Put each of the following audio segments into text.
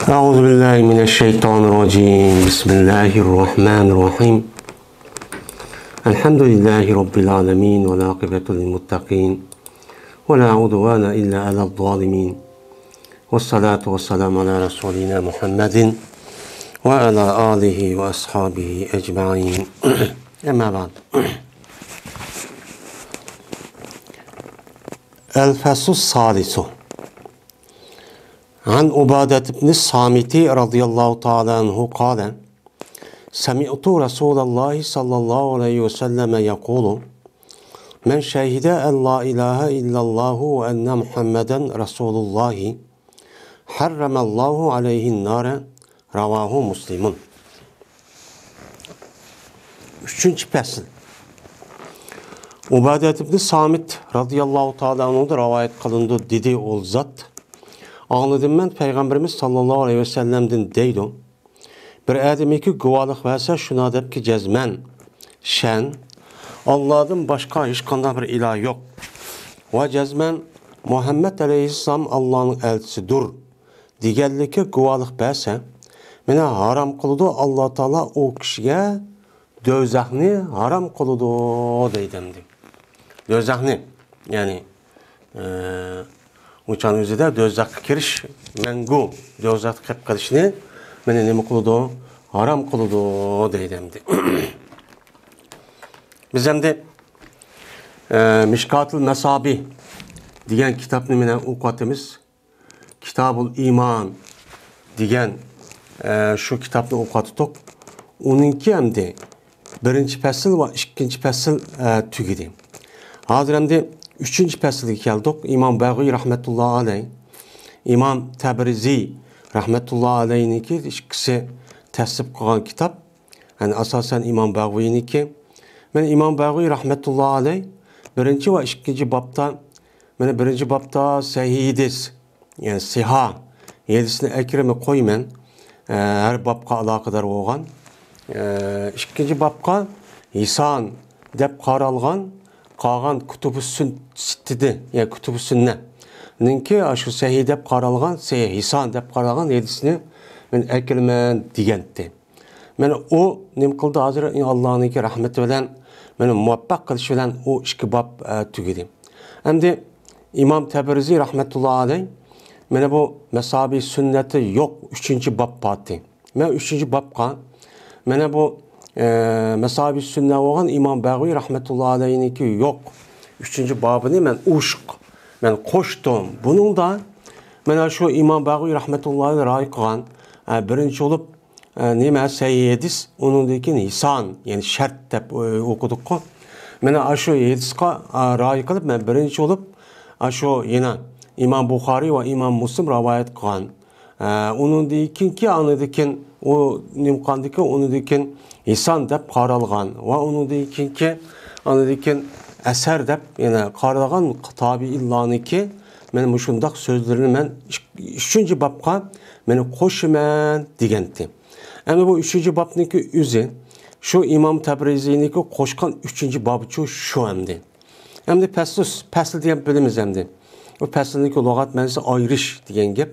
أعوذ بالله من الشيطان الرجيم. بسم الله الرحمن الرحيم. الحمد لله رب العالمين والعاقبة للمتقين ولا عدوان إلا على الظالمين والصلاة والسلام على رسولنا محمد وعلى آله وأصحابه أجمعين. أما بعد. الفصل الثالث. عن عبادة بن الصامت رضي الله تعالى عنه قال: سمعت رسول الله صلى الله عليه وسلم يقول: من شهد أن لا إله إلا الله وأن محمدا رسول الله حرم الله عليه النار. رواه مسلم. Üçüncü fəsil. Ubadet ibn Samit radıyallahu ta'ala anhu'da rivayet kılındı dedi ol zat. Anladım ben Peygamberimiz sallallahu aleyhi ve sellem'den deydi. Bir ademiki guvalık verse şuna dep ki cezmen, şen, Allah'dan başka hiç qanday bir ilah yok. Ve cezmen Muhammed aleyhisselam Allah'ın elçisidir. Digerliki guvalık verse, mene haram kıldı Allah Teala o kişiye dözahni haram kıldı dedim. Dözahni yani uçan özü dözakka kirish mangu dozakka kirib qilishni meni nima qiladi harom qiladi deydi endi. Biz endi Mishkatul Mesabi degan kitobni mana o'qiyapmiz. Kitabul Iymon degan shu kitobni o'qiyotdik. Uningki endi birinchi fasl va ikkinchi fasl tugadi. Hozir endi üçüncü fəsilə gəldik. İmam Bəğvi rahmetullahi aleyh, İmam Təbrizi rahmetullahi aleyhniki ikisi təsnif qılğan kitab. Yani asasen İmam Bəğviniki. Mən İmam Bəğvi rahmetullahi aleyh birinci və ikinci babda, mən birinci babda səhih, yani siha yedisini ekremi qoyman, hər babqa əlaqədar olğan. İkinci babqa hisan deb qaralğan qalğan kutubu sittidi, yani kutubu sünne. Ninki şu sahih deb qaralğan, sahih hisan deb qaralğan hadisini men əklmən deganti. Men o nim qildi hozir Allohning rahmati bilan meni muvaffaq qilishi bilan o ikki bab tugadi. Endi İmam Təbrizi rahmetullohi alayh mana bu mesabi sünneti yo'q 3-bab batdi. Men 3-babqa mana bu mesabi sünne olğan İmam Bəğvi rahmetullohi alayhniki yo'q 3- babını men uşq, men qo'shdim. Bunun da mana shu İmam Bəğvi rahmetullohi alayhi ray qilgan birinchi bo'lib nima sahih hadis, undan keyin hisan, ya'ni shart deb o'qidik-ku. Mana shu hadisga ray qilib men birinchi bo'lib shu yana İmam Buxoriy va İmam Muslim rivoyat qilgan. Undan keyinki andan keyin o nimqandiki undan keyin hisan deb qaralgan va undan keyinki andan keyin asar deb yana qaralgan tabiillarniki men mushundaq so'zlarini men 3-babga meni qo'shiman deganti. Endi bu 3-babniki o'zi shu İmam Təbriziniki qo'shgan 3-babchu shu endi. Endi fasl degan bilamiz endi. O faslniki lug'at ma'nosi ayirish degan gap.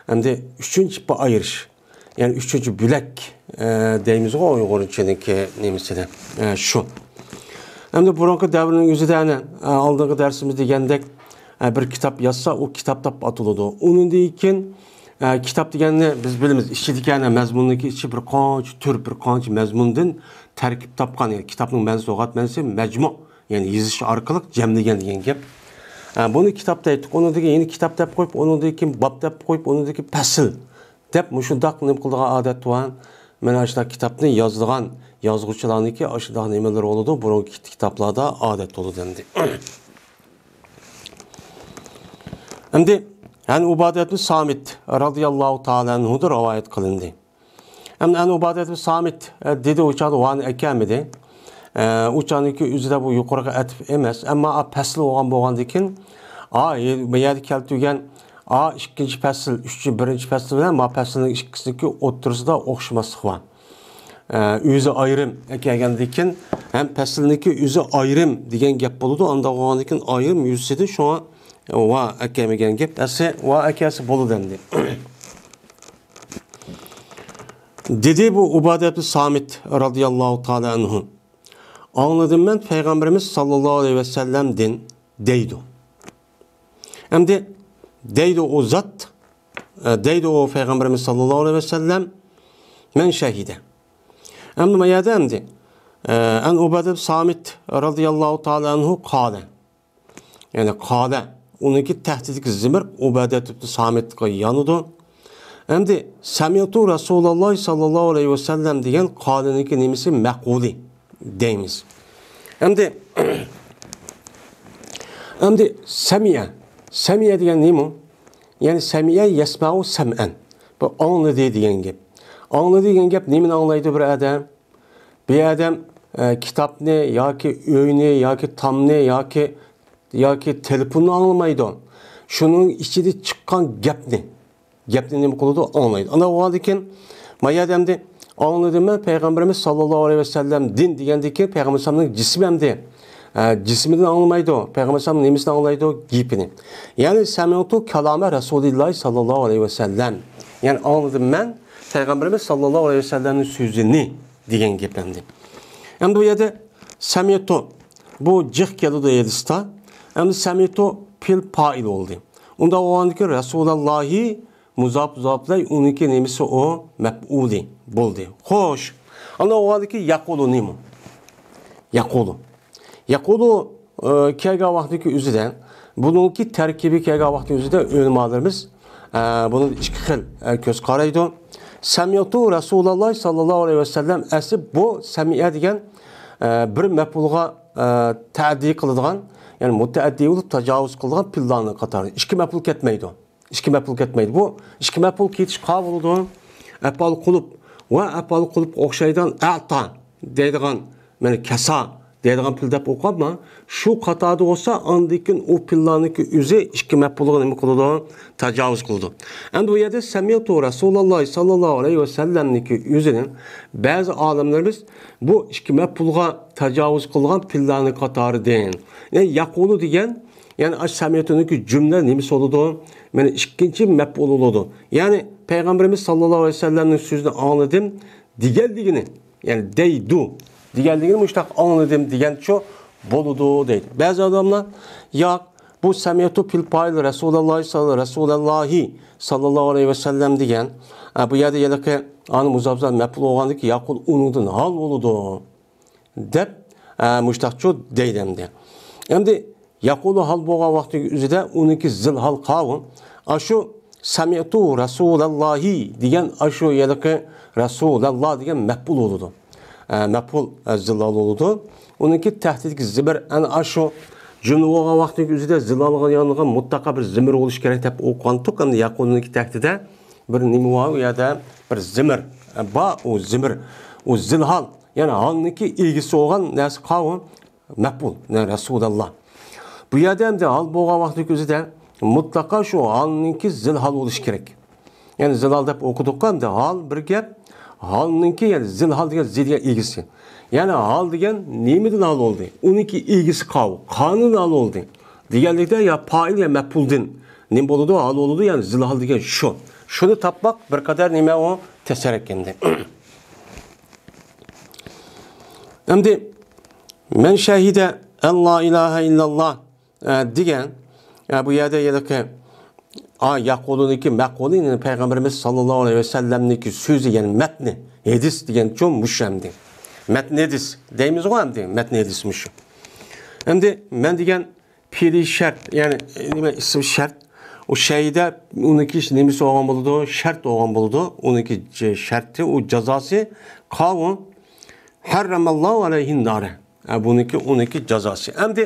Endi 3-bi ayirish. Yani 3. bülek deymiz o Uyg'urchaniki nimasida shu. Endi burungi davrning o'zida ana oldingi darsimiz degandek bir kitob yozsa u kitob deb ataladi. Undan keyin kitob deganni biz bilamiz. Ichidagi ana mazmunniki ichi bir qancha tur, bir qancha mazmundan tarkib topgan. Yani kitobning ma'nosi lug'at ma'nosi majmu, ya'ni yozish orqali jamlagan degan gap. Buni kitobda aytdik. Undan keyin yana kitob deb qo'yib, undan keyin bob deb qo'yib, undan keyin fasl deb mushundaq nima qildigan odat bor. Mana shu kitobni yozdigan yozuvchilarniki shundaq nimalar bo'ladi, burungi kitoblarda odat bo'ladi endi. Endi an Ubadet ibn Samit radıyallahu ta'ala anhu'da rivayet qilindi. Endi an Ubadet ibn Samit dedi uçadı van ekamidi. Uçaniki üzrə bu yuqoriga atib emas, ammo a fasl bo'lgan bo'lgandan a bu yerda keltirgan a 2 fasl, 3 1 fasl bilan ma faslning ikkisiniki o'ttirisida o'xshamaslik bor. O'zi ayrim kelgandan keyin ham faslniki o'zi ayrim degan gap bo'ladi. Unda bo'lgandan keyin ayrim yuzsida shu va akamagan gap. Asli va akasi bo'ladi endi. Dedi bu Ubade Samit radıyallahu teala anhu. Anladım ben Peygamberimiz sallallahu aleyhi ve sellem'den deydi. Hem de deydi o zat, deydi o Peygamberimiz sallallahu aleyhi ve sellem men şehide. Hem de mayada hem de en Ubade Samit radıyallahu teala anhu kâle. Yani kâle. Onunki tehditlik zimir Ubade Samit'e yanıdı. Hem de Semi'tu Resulullah sallallahu aleyhi ve sellem degan qoliniki nemisi maquli deymiz. Hem de semiye. Semiye degan nima? Yani semiye yesma'u sem'en. Bu anladı degan gap. Anladı degan gap nimani anglaydi bir adam? Bir adam kitapni yoki uyni yoki tamni yoki telefonni anglamaydi. Shuning ichida chiqqan gapni nima qiladi? Anglaydi. Ana o'g'aldikin mayadamdi anladım ben Peygamberimiz sallallahu aleyhi ve sellem din degandiki Peygamber sallamning jismi hamdi jismidan anglamaydi. Peygamber sallam nimasini anglaydi? Gapini. Yani sami'tu kalame Resulullah sallallahu aleyhi ve sellem. Yani anladım ben Peygamberimiz sallallahu aleyhi ve sellemning so'zini degan gap endi. Endi bu yerda sami'tu bu jiq keladi hadisda. Endi sami'tu fil fail oldu. Unda o'g'andiki Resulullahi muzab zaplay uniki nemisi o mef'uli bo'ldi. Xo'sh. Ana o'g'andiki yaqulu nima? Yaqulu. Yaqulu kelgan vaqtdagi o'zidan buningki tarkibi kelgan vaqtning o'zida ulamolarimiz buni ikki xil ko'z qaraydi. Sami'tu Rasululloh sallallohu alayhi vasallam asli bu sami'a degan bir mef'ulga ta'di qiladigan, ya'ni mutaaddi bo'lib tajovuz qiladigan pillarning qatori. Ikki mef'ul ketmaydi. İki mef'ul ketmaydi. Bu ikki mef'ul ketish qabuldir. Apal qulub va apal qulub o'xshaydigan a'ta deydigan, mana kasa deydigan pil deb o'qiyapman. Shu qatorda bo'lsa, andikin u pillarniki o'zi ikki mef'ulga nima qiladi? Tajovuz qiladi. Endi bu yerda sami'tu Rasululloh sallallohu alayhi vasallamniki o'zining ba'zi olimlarimiz bu ikki mef'ulga tajovuz qilgan pillarning qatoridan. Ya'ni yaqulu degan, ya'ni sami'tuniki jumla nimasi bo'ladi? Mana ikkinchi mef'ul bo'ladi. Ya'ni Peygamberimiz sallallohu alayhi vasallamning so'zini angladim deganligini, ya'ni deydu deganligini mushtaq angladim degancha bo'ladi deydi. Ba'zi odamlar yo'q, bu sami'tu fil fa'il Rasululloh sallallohu alayhi vasallam degan, bu yerda yalaqi ani muzabzal mef'ul bo'lgandiki yaqul uningdan hol bo'ladi deb mushtaqchu deydi endi. Endi yaqulu hol bo'lgan vaqtning o'zida uniki zil hol qavm ashu sami'tu Rasulullahi degan ashu yalaqi Rasululloh degan mef'ul bo'ladi. Mef'ul zil hol bo'ladi. Uniki tahdidki zibir ana ashu jumla bo'lgan vaqtning o'zida zil holga yonig'a mutlaqo bir zimir bo'lishi kerak deb o'qigan. Endi yaquluniki tahdida bir nima bor u yerda bir zimir bor, u zimir u zil hol, ya'ni holniki egisi bo'lgan narsa qavm mef'ul Rasululloh. Bu yerda endi hol bo'lgan vaqtning o'zida mutlaqo shu holninki zil hol bo'lishi kerak. Ya'ni zil hol deb o'qidik endi hol bir gap, holninki ya'ni zil hol degan zil degan egisi. Ya'ni hol degan nimadan hol bo'ldi? Uniki egisi qav, qonidan hol bo'ldi. Deganlikda ya fa'il ya mef'uldan nima bo'ladi? Hol bo'ladi, ya'ni zil hol degan shu. Shuni topmoq bir qadar nima u tesarak endi. Endi men şahide en la ilaha illalloh degan bu yerda yalaqi a yaquluniki maquli, ya'ni Peygamberimiz sallallohu alayhi vasallamniki so'zi, ya'ni matni hadis degan cho'm mushamdi. Matn hadis deymiz g'o endi, matn hadis mushu. Endi men degan fe'li shart, ya'ni nima ism shart, o şeyde uniki nimasi bo'lgan bo'ladi? Shart bo'lgan bo'ladi. Uniki sharti, u jazosi qavm harramallohu alayhin nara. Buniki uniki jazosi. Endi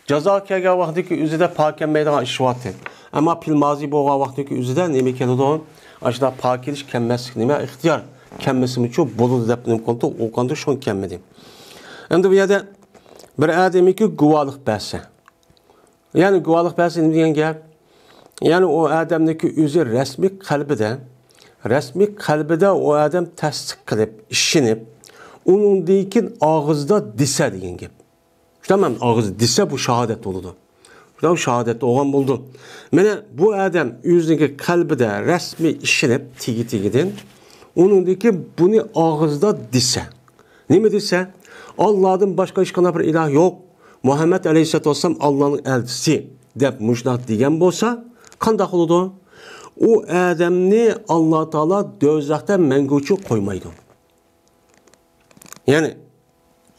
jazo kelgan vaqtdagi o'zida pokanmaydigan ish vaqti. Ammo fil mazi bo'lgan vaqtdagi o'zida nima keladi? Ashda pokilish kelmaslik nima ixtiyor kelmasimi chu bo'ladi deb nima qildi? O'qandi shun kelmadi. Endi bu yerda bir odamiki guvohlik bersa. Ya'ni guvohlik bersa nima degan gap? Ya'ni u odamniki o'zi rasmiy qalbida u odam tasdiq qilib, ishinib, uningdan keyin og'izda desa degan gap. Tamam, og'iz desa bu shahodat bo'ladi. Şundan shahodat olgan bo'ldi. Mana bu odam o'zining qalbida rasmiy ishinib, tegi-tegidan, Uningdiki buni og'izda desa, nima desa? Allohdan boshqa hech qanday bir iloh yo'q. Muhammad alayhissalatu vassalam Allohning elchisi deb mushnaq degan bo'lsa, qanday qiladi? U odamni Alloh taolo do'zaxda manguchi qo'ymaydi. Ya'ni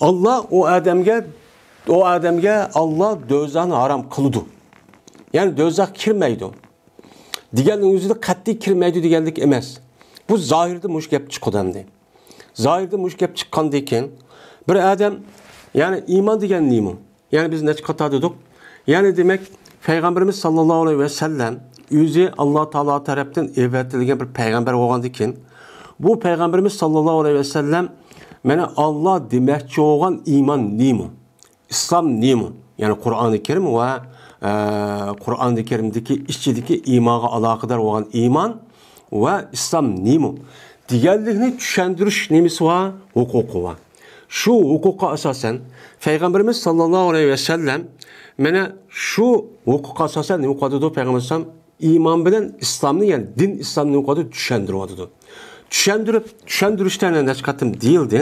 Alloh o odamga Alloh do'zaxni harom qildi. Ya'ni do'zax kirmaydi. Deganning o'zida qat'iy kirmaydi deganlik emas. Bu zohirda mush gap chiqadi endi. Zohirda mush gap chiqqandan keyin bir odam, ya'ni iymon degan nima? Ya'ni biz necha qator dedik? Ya'ni demak, Payg'ambarimiz sallallohu alayhi vasallam o'zi Alloh taolo tarafdan evatilgan bir payg'ambar bo'lgandan keyin bu payg'ambarimiz sallallohu alayhi vasallam mana Alloh demoqchi bo'lgan iymon nima? Islom nima? Ya'ni Qur'oni Karim va Qur'oni Karimdagi ichidagi iymonga aloqador bo'lgan iymon va islom nima deganlikni tushuntirish nimasi va huquqi va. Shu huquqqa asosan Payg'ambarimiz sallallohu alayhi vasallam mana shu huquqqa asosan nima qiladi? Payg'ambarimiz iymon bilan islomni, ya'ni din islomni nima qiladi? Tushuntiryotdi. Tushuntirib, tushuntirishdan necha qatim deyildi.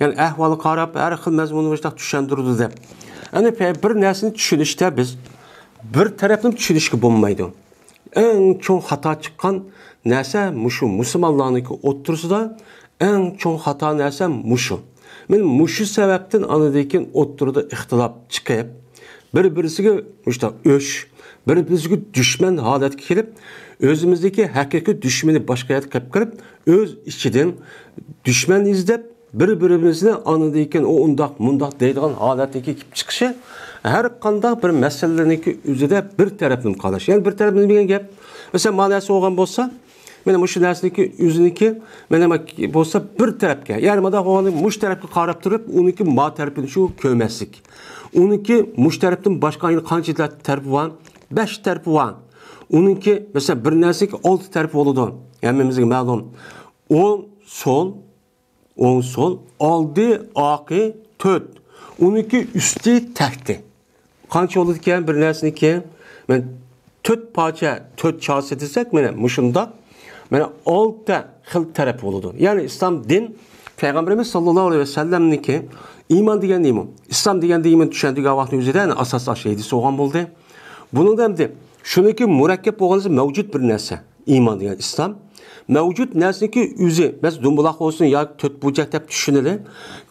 Ya'ni ahvoli qarab har xil mazmunni tushuntirdi deb. Ana bir narsani tushunishda biz bir tarafdan tushunishga bo'lmaydi. Eng cho'ng xato chiqqan narsa mushu musulmonlarniki o'ttirsida eng cho'ng xato narsa mushu. Men mushu sababdan anadekin o'ttirida ixtilof chiqib, bir-birisiga mushta o'sh, bir-birisiga dushman holatga kelib, o'zimizdagi haqiqiy dushmanni boshqa yerga qilib kirib, o'z ichidan dushman izlab, bir-birimizni anadekin u undoq mundoq deydigan holatga kelib chiqishi har qanday bir masalalarniki o'zida bir tarafdan qolish. Ya'ni bir tarafdan degan gap, masalan, ma'nosi bo'lgan bo'lsa, mana shu narsaniki o'ziniki mana bo'lsa bir tarafga, ya'ni mana bo'lganda mush tarafga qarab turib, uniki ma tarafini shu ko'rmaslik. Uniki mush tarafdan boshqa qancha tarafi bor? 5 tarafi bor. Uniki masalan bir narsaniki 6 tarafi bo'ladi. Hammamizga ma'lum. O'ng, so'l, o'ng, so'l, oldi, oqi, 4. Uniki usti, taxti. Qancha bo'ladi ekan bir narsaniki? Men 4 parcha, 4 chasi desak, mana mushunda mana 6 xil taraf bo'ladi. Ya'ni islom din Payg'ambarimiz sallallohu alayhi vasallamniki iymon degan nima? Islom degan iymon tushunadigan vaqtning o'zida asos hadisi bo'lgan bo'ldi. Buningda endi shuniki murakkab bo'lganisi mavjud bir narsa. Iymon degan islom mavjud narsaniki o'zi, mas dumbuloq bo'lsin yoki to'rt burchak deb tushuniladi.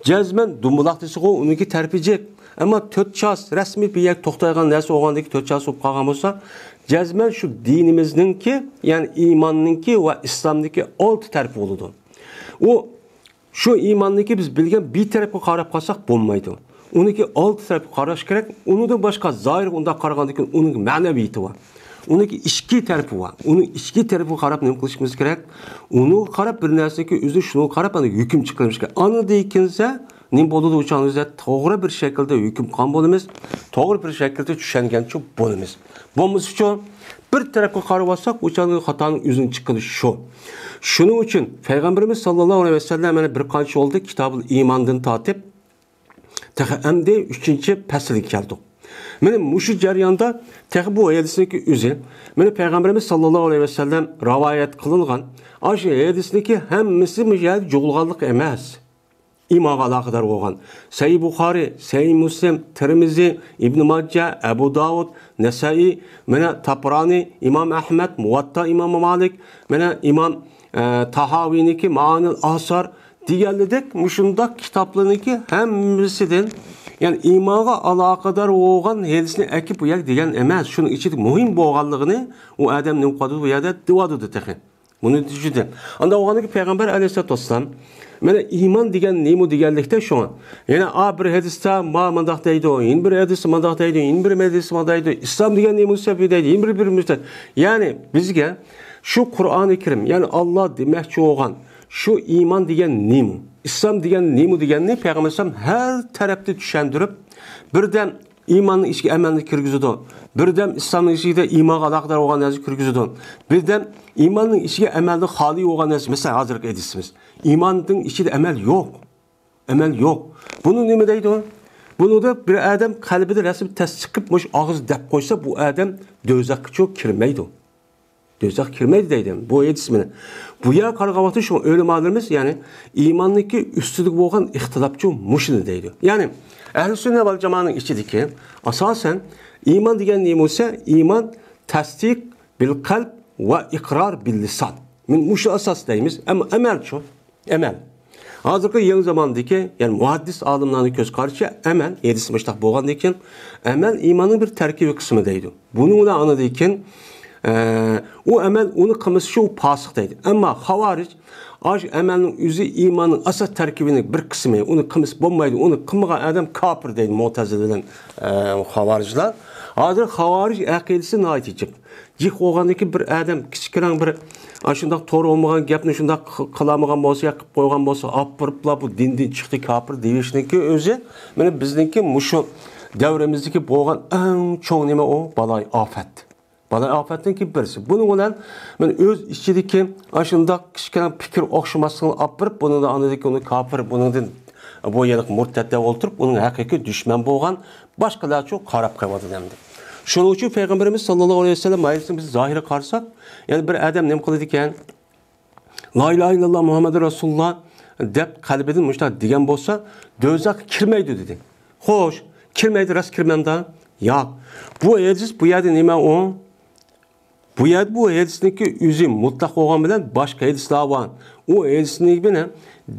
Jazman dumbuloq desa, uniki tarpijik. Ammo 4 chas rasmiy bir yer to'xtaygan narsa bo'lgandagi 4 chas bo'lib qolgan bo'lsa, jazman shu dinimizningki, ya'ni iymonninki va islomniki 6 tarafi bo'ladi. U shu iymonniki biz bilgan bir tarafga qarab qolsak bo'lmaydi. Uniki 6 tarafga qarash kerak. Unidan boshqa zohir unda qaragandan keyin uning ma'naviyati bor. Uniki ichki tarafi bor. Uning ichki tarafiga qarab nima qilishimiz kerak? Uni qarab bir narsaniki o'zi shuni qarab ana hukm chiqarishimiz kerak. Ana deykinsa nima bo'ladi o'sha o'zida to'g'ri bir shaklda hukm qilgan bo'lamiz, to'g'ri bir shaklda tushungancha bo'lamiz. Bo'lmasa uchun bir tarafga qarab olsak, o'sha xatoning o'zini chiqqani shu. Shuning uchun Payg'ambarimiz sallallohu alayhi vasallam mana bir qancha oldi Kitobul Iymondan tortib endi 3-faslga keldik. Mana mushu jarayonda tehi bu hadisniki o'zi, mana Payg'ambarimiz sallallohu alayhi vasallam rivoyat qilingan shu hadisniki hammasi jo'g'ilganlik emas. İymonga aloqador bo'lgan. Sahih Buxoriy, Sahih Muslim, Termiziy, Ibn Majah, Abu Davud, Nasai, mana Tabrani, Imom Ahmad, Muvatta Imom Malik, mana Imom Tahaviyniki Ma'anil Asar deganlik mushundaq kitoblarniki hammasidan, ya'ni iymonga aloqador bo'lgan hadisni akib bu yer degan emas. Shuning ichida muhim bo'lganligini u odam nima qiladi bu yerda devadi tehi. Buni tushundi. Unda bo'lganiki Payg'ambar alayhissalatu vassalam mana iymon degan nima deganlikda shunga. Ya'ni a bir hadisda ma mundaq deydi, in bir hadis mundaq deydi, in bir hadis mundaq deydi, islom degan nima deydi, in bir bir. Ya'ni bizga shu Qur'oni Karim, ya'ni Alloh demoqchi bo'lgan shu iymon degan nima, islom degan nima deganni Payg'ambar alayhissalom har tarafda tushuntirib, birdan iymonning ichiga amalni kirgizadi, birdan islomning ichiga iymonga aloqador bo'lgan narsani kirgizadi, birdan iymonning ichiga amalni xoli bo'lgan narsa, masalan hozirgi hadisimiz, iymonning ichida amal yo'q, amal yo'q. Buni nima deydi? Buni da bir odam qalbida rasm tas chiqib, mush og'iz deb qo'ysa, bu odam do'zaxga kirmaydi. Do'zax kirmaydi deydi. Bu hadis mana. Bu yer qaragan vaqtda shu ulamolarimiz, ya'ni iymonniki ustida bo'lgan ixtilofchi mushuni deydi. Ya'ni ahli sunna val jamoaning ichidagi asosan iymon degan nima bo'lsa, iymon tasdiq bil qalb va iqror bil lisan. Men mushu asos deymiz. Ammo amal shu, amal. Hozirgi yangi zamondagi, ya'ni muhaddis olimlarning ko'z qarashicha amal hadis mushtaq bo'lgandan keyin amal iymonning bir tarkibiy qismi deydi. Buni ular anladan keyin u amal uni qilmasa shu fosiq deydi. Ammo xavarij aş amalning o'zi iymonning asos tarkibining bir qismi, uni qilmasa bo'lmaydi, uni qilmagan odam kofir deydi Mu'taziladan xavarijlar. Hozir xavarij aqidasi nihoyat jiq. Jiq bo'lgandan keyin bir odam kichikroq bir shundoq to'g'ri bo'lmagan gapni shundoq qilamagan bo'lsa, yo qilib qo'ygan bo'lsa, olib boriblar bu dindan chiqdi kofir deyishniki o'zi mana bizniki mushu davrimizdagi bo'lgan eng cho'ng nima u baloy ofat. Baloy ofatniki birisi. Buni bilan men o'z ichidagi shundoq kichkina fikr o'xshamasligini olib borib, buni anadagi uni kofir, bunidan bu yerlik murtad deb o'ltirib, uning haqiqiy dushman bo'lgan boshqalar uchun qarab qo'yadi endi. Shuning uchun Peygamberimiz sallallohu alayhi vasallam hadisini biz zohiri qarasak, ya'ni bir odam nima qiladi ekan? La ilaha illalloh Muhammadur Rasululloh deb qalbidan mushtaq degan bo'lsa, do'zaxga kirmaydi dedi. Xo'sh, kirmaydi, rost kirmamda? Yo'q. Bu hadis bu yerda nima u? Bu yerda bu hadisniki o'zi mutlaq bo'lgan bilan boshqa hadislar bor. U hadisni bilan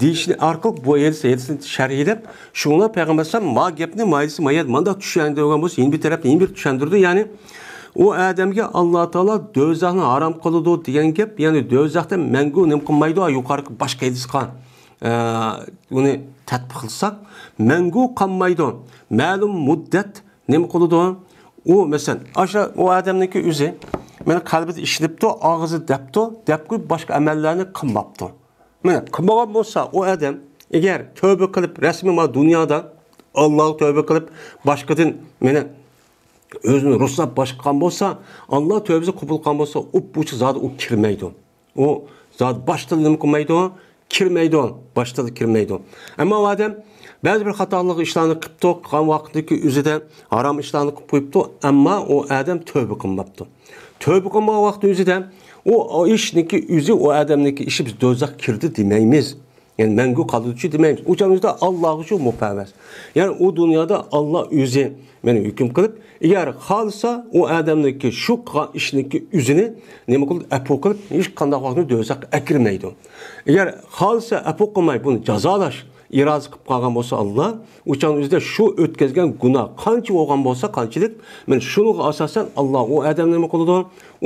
deyishni orqali bu hadisni sharhlab, shunga payg'ambar sallam ma gapni ma hadisi ma yer manda tushundirgan bo'lsa, yana bir tarafdan yana bir tushundirdi. Ya'ni u odamga Alloh taolo do'zaxni harom qiladi degan gap, ya'ni do'zaxda mangu nima qilmaydi, yuqorqi boshqa hadisga uni tatbiq qilsak, mangu qolmaydi. Ma'lum muddat nima qiladi? U masalan, o'sha u odamniki o'zi mana qalbida ishlabdi, og'zi debdi, deb qo'yib boshqa amallarni qilmabdi. Mana qilmagan bo'lsa, u odam agar tavba qilib, rasmiy ma dunyoda Allohga tavba qilib, boshqadan mana o'zini ruxsat boshqa qilgan bo'lsa, Alloh tavbasini qabul qilgan bo'lsa, u buchi zot u kirmaydi. U zot boshdan nima qilmaydi? Kirmaydi, boshdan kirmaydi. Ammo u odam ba'zi bir xatolik ishlarni qilibdi, qilgan vaqtdagi o'zida harom ishlarni qilib qo'yibdi, ammo u odam tavba qilmabdi. Tövbe qilmagan vaqtda o'zida o ishniki o'zi o odamniki ishi biz do'zax kirdi demaymiz. Ya'ni mangu qoluvchi demaymiz. U chog'da Alloh uchun mufavvaz. Ya'ni u dunyoda Alloh o'zi meni hukm qilib, agar xohlasa u odamniki shu qilgan ishniki o'zini nima qilib, afu qilib, hech qanday vaqtda do'zaxga akirmaydi. Agar xohlasa afu qilmay buni jazolash iroza qilib qolgan bo'lsa Alloh, u chog'da o'zida shu o'tkazgan gunoh qancha bo'lgan bo'lsa, qanchalik, men shunga asosan Alloh u odamni nima qiladi?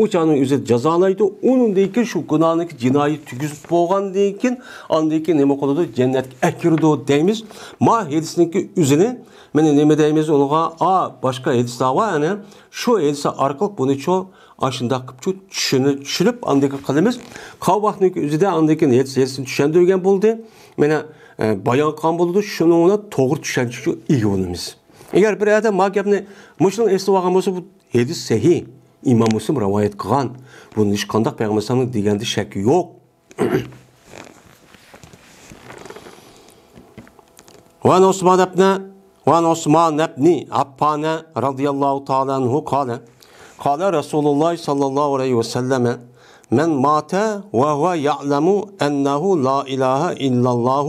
U chog'ning o'zi jazolaydi. Undan keyin shu gunohniki jinoiy tugizib bo'lgandan keyin, undan keyin nima qiladi? Jannatga akirdi deymiz. Ma hadisniki o'zini mana nima deymiz unga? A boshqa hadislar bor, ana shu hadis orqali buni chu shundoq qilib tushunib andagi qilamiz. Qavvaqniki o'zida undan keyin hadisni tushundirgan bo'ldi. Mana bayon qilgan bo'ldi. Shuni uni to'g'ri tushunishga ega bo'lamiz. Agar bir odam ma gapni mushuni eslab olgan bo'lsa, bu hadis sahih. İmam Muslim rivayet qilgan. Buni hech qanday payg'ambar sallallohu deganda shak yo'q. Va Osman ibn Affan radhiyallohu ta'ala anhu qala qala Rasululloh sallallohu alayhi va sallam men mata va huwa ya'lamu annahu la ilaha illalloh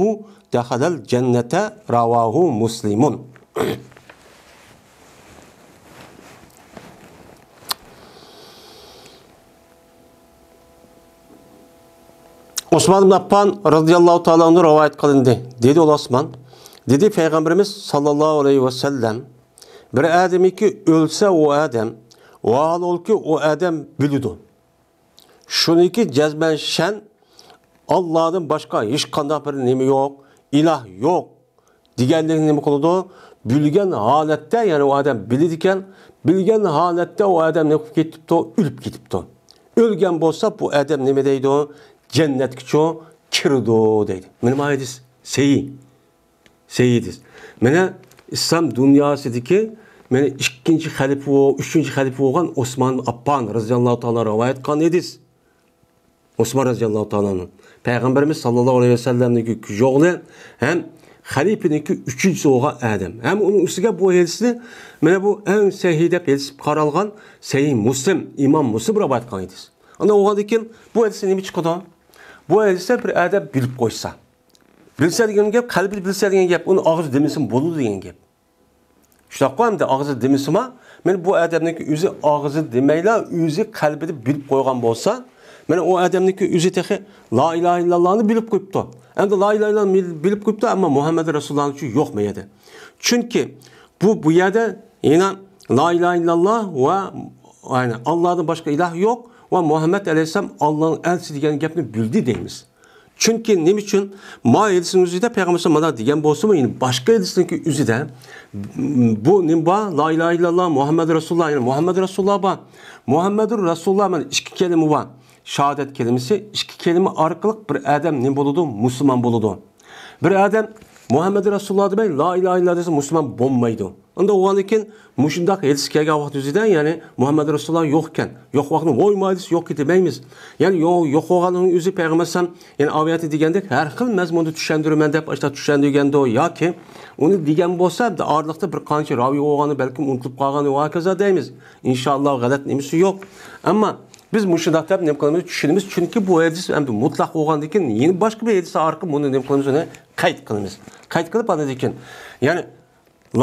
dakhalal jannata rawahu Muslimun. Osman ibn Affan radıyallahu ta'ala anhu rivayet qilindi. Dedi ol Osman, dedi Peygamberimiz sallallahu aleyhi ve sellem bir adamiki ölse o adam, o hal ol ki o adam bilidi. Şuniki cezben şen Allah'dan başka hiç qanday bir nima yo'q, ilah yo'q deganligini nima qiladi? Bilgan holatda, ya'ni o adam biladi ekan, bilgan holatda o adam ne qilib ketibdi? O'lib ketibdi. O'lgan bo'lsa bu adam nima deydi? Cennetga kirdi deydi. Mana hadis sahih. Sahih hadis. Mana İslam dunyosidagi mana ikkinchi xalifa, uchinchi xalifa bo'lgan Osman Affan radhiyallohu ta'ala rivoyat qilgan hadis. Osman radhiyallohu ta'alani Peygamberimiz sallallohu alayhi vasallamniki o'g'li ham xalifaniki uchinchisi bo'lgan adam. Ham uning ustiga bu hadisni mana bu eng sahih deb hadis qaralgan Sahih Muslim, İmam Muslim rivoyat qilgan hadis. Unda o'g'andikin bu hadisda nima chiqadi? Bu hadisda bir odam bilib qo'ysa. Bilsa degan gap, qalbi bilsa degan gap, uni og'iz demasin bo'ladi degan gap. Shundoq hamda og'izi demasimi, men bu odamniki o'zi og'izi demayla, o'zi qalbida bilib qo'ygan bo'lsa, mana u odamniki o'zi tehi la ilaha illallohni bilib qo'yibdi. Endi la ilaha illallohni bilib qo'yibdi, ammo Muhammad Rasululloh uchun yo'q edi. Chunki bu yerda yana la ilaha illalloh va yani Allah'dan başka ilah yo'q va Muhammed Aleyhisselam Allah'ın elçisi degan gapni bildi deymiz. Chunki nima uchun? Ma hadisning o'zida payg'ambar mana degan bo'lsa-mu, ya'ni boshqa hadisning o'zida bu nima bor? La ilaha illalloh Muhammad Rasululloh, ya'ni Muhammad Rasululloh bor. Muhammadur Rasululloh mana ikki kalima bor. Shahodat kalimasi ikki kalima orqali bir odam nima bo'ladi? Musulmon bo'ladi. Bir odam Muhammad Rasululloh demay la ilaha illalloh desa musulmon bo'lmaydi. Unda o'g'an mushundaq hadis kelgan vaqt o'zida, ya'ni Muhammad Rasululloh yo'q ekan. Yo'q vaqtni voy hadis yo'q demaymiz. Ya'ni yo'q bo'lganning o'zi payg'ambar ya'ni oyati degandek har xil mazmunda tushuntiraman deb ashta tushuntirganda yoki uni degan bo'lsa, orliqda bir qancha raviy bo'lgani balkim unutilib qolgani va hokazo deymiz. Inshaalloh g'alat nimasi yo'q. Ammo biz mushundaq deb nima qilamiz tushunamiz, chunki bu hadis endi mutlaq bo'lgandan keyin yana boshqa bir hadis orqali buni nima qilamiz, uni qayd qilamiz. Qayd qilib andan keyin ya'ni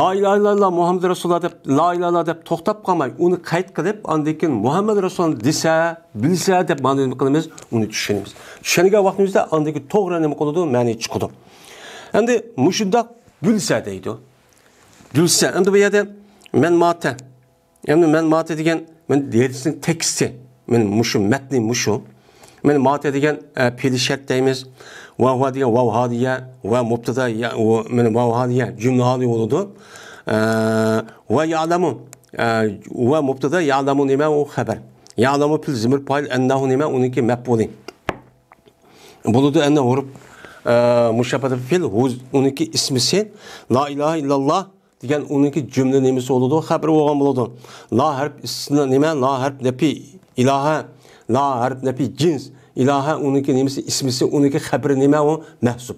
La ilaha illalloh Muhammad Rasululloh deb la ilaha illalloh deb to'xtab qolmay, uni qayd qilib, andan keyin Muhammad Rasululloh desa, bilsa deb mana nima qilamiz, uni tushunamiz. Tushungan vaqtimizda andan keyin to'g'ri nima qiladi, ma'ni chiqadi. Endi mushundaq bilsa deydi. Bilsa, endi bu yerda men mata. Endi men mata degan men hadisning teksti, men mushu matni mushu. Men mata degan fe'l shart deymiz. Va huwa degan vav hadiya va mubtada ya men vav hadiya jumla hali bo'ladi. Va ya'lamu va mubtada ya'lamu nima u xabar. Ya'lamu fil zimir fa'il annahu nima uniki maf'uli. Bo'ladi anna huruf mushabbata fil uniki ismisi la ilaha illalloh degan uniki jumla nimasi bo'ladi, xabar bo'lgan bo'ladi. La harf istisno nima, la harf nafi ilaha, la harf nafi jins ilaha uniki nimasi ismisi uniki xabari nima u mahsub.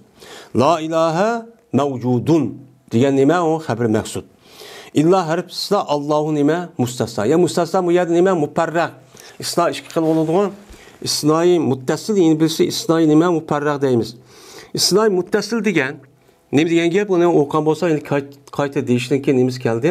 La ilaha mavjudun degan nima u xabar maqsud. Illa harf istisno Allohu nima mustasno. Ya mustasno bu yerda nima mufarraq. Istisno ikki xil bo'ladigan. Istisnoi muttasil yana birisi istisnoi nima mufarraq deymiz. Istisnoi muttasil degan nima degan gap, uni o'qigan bo'lsa endi qayta deyishdan keyin nimasi keldi?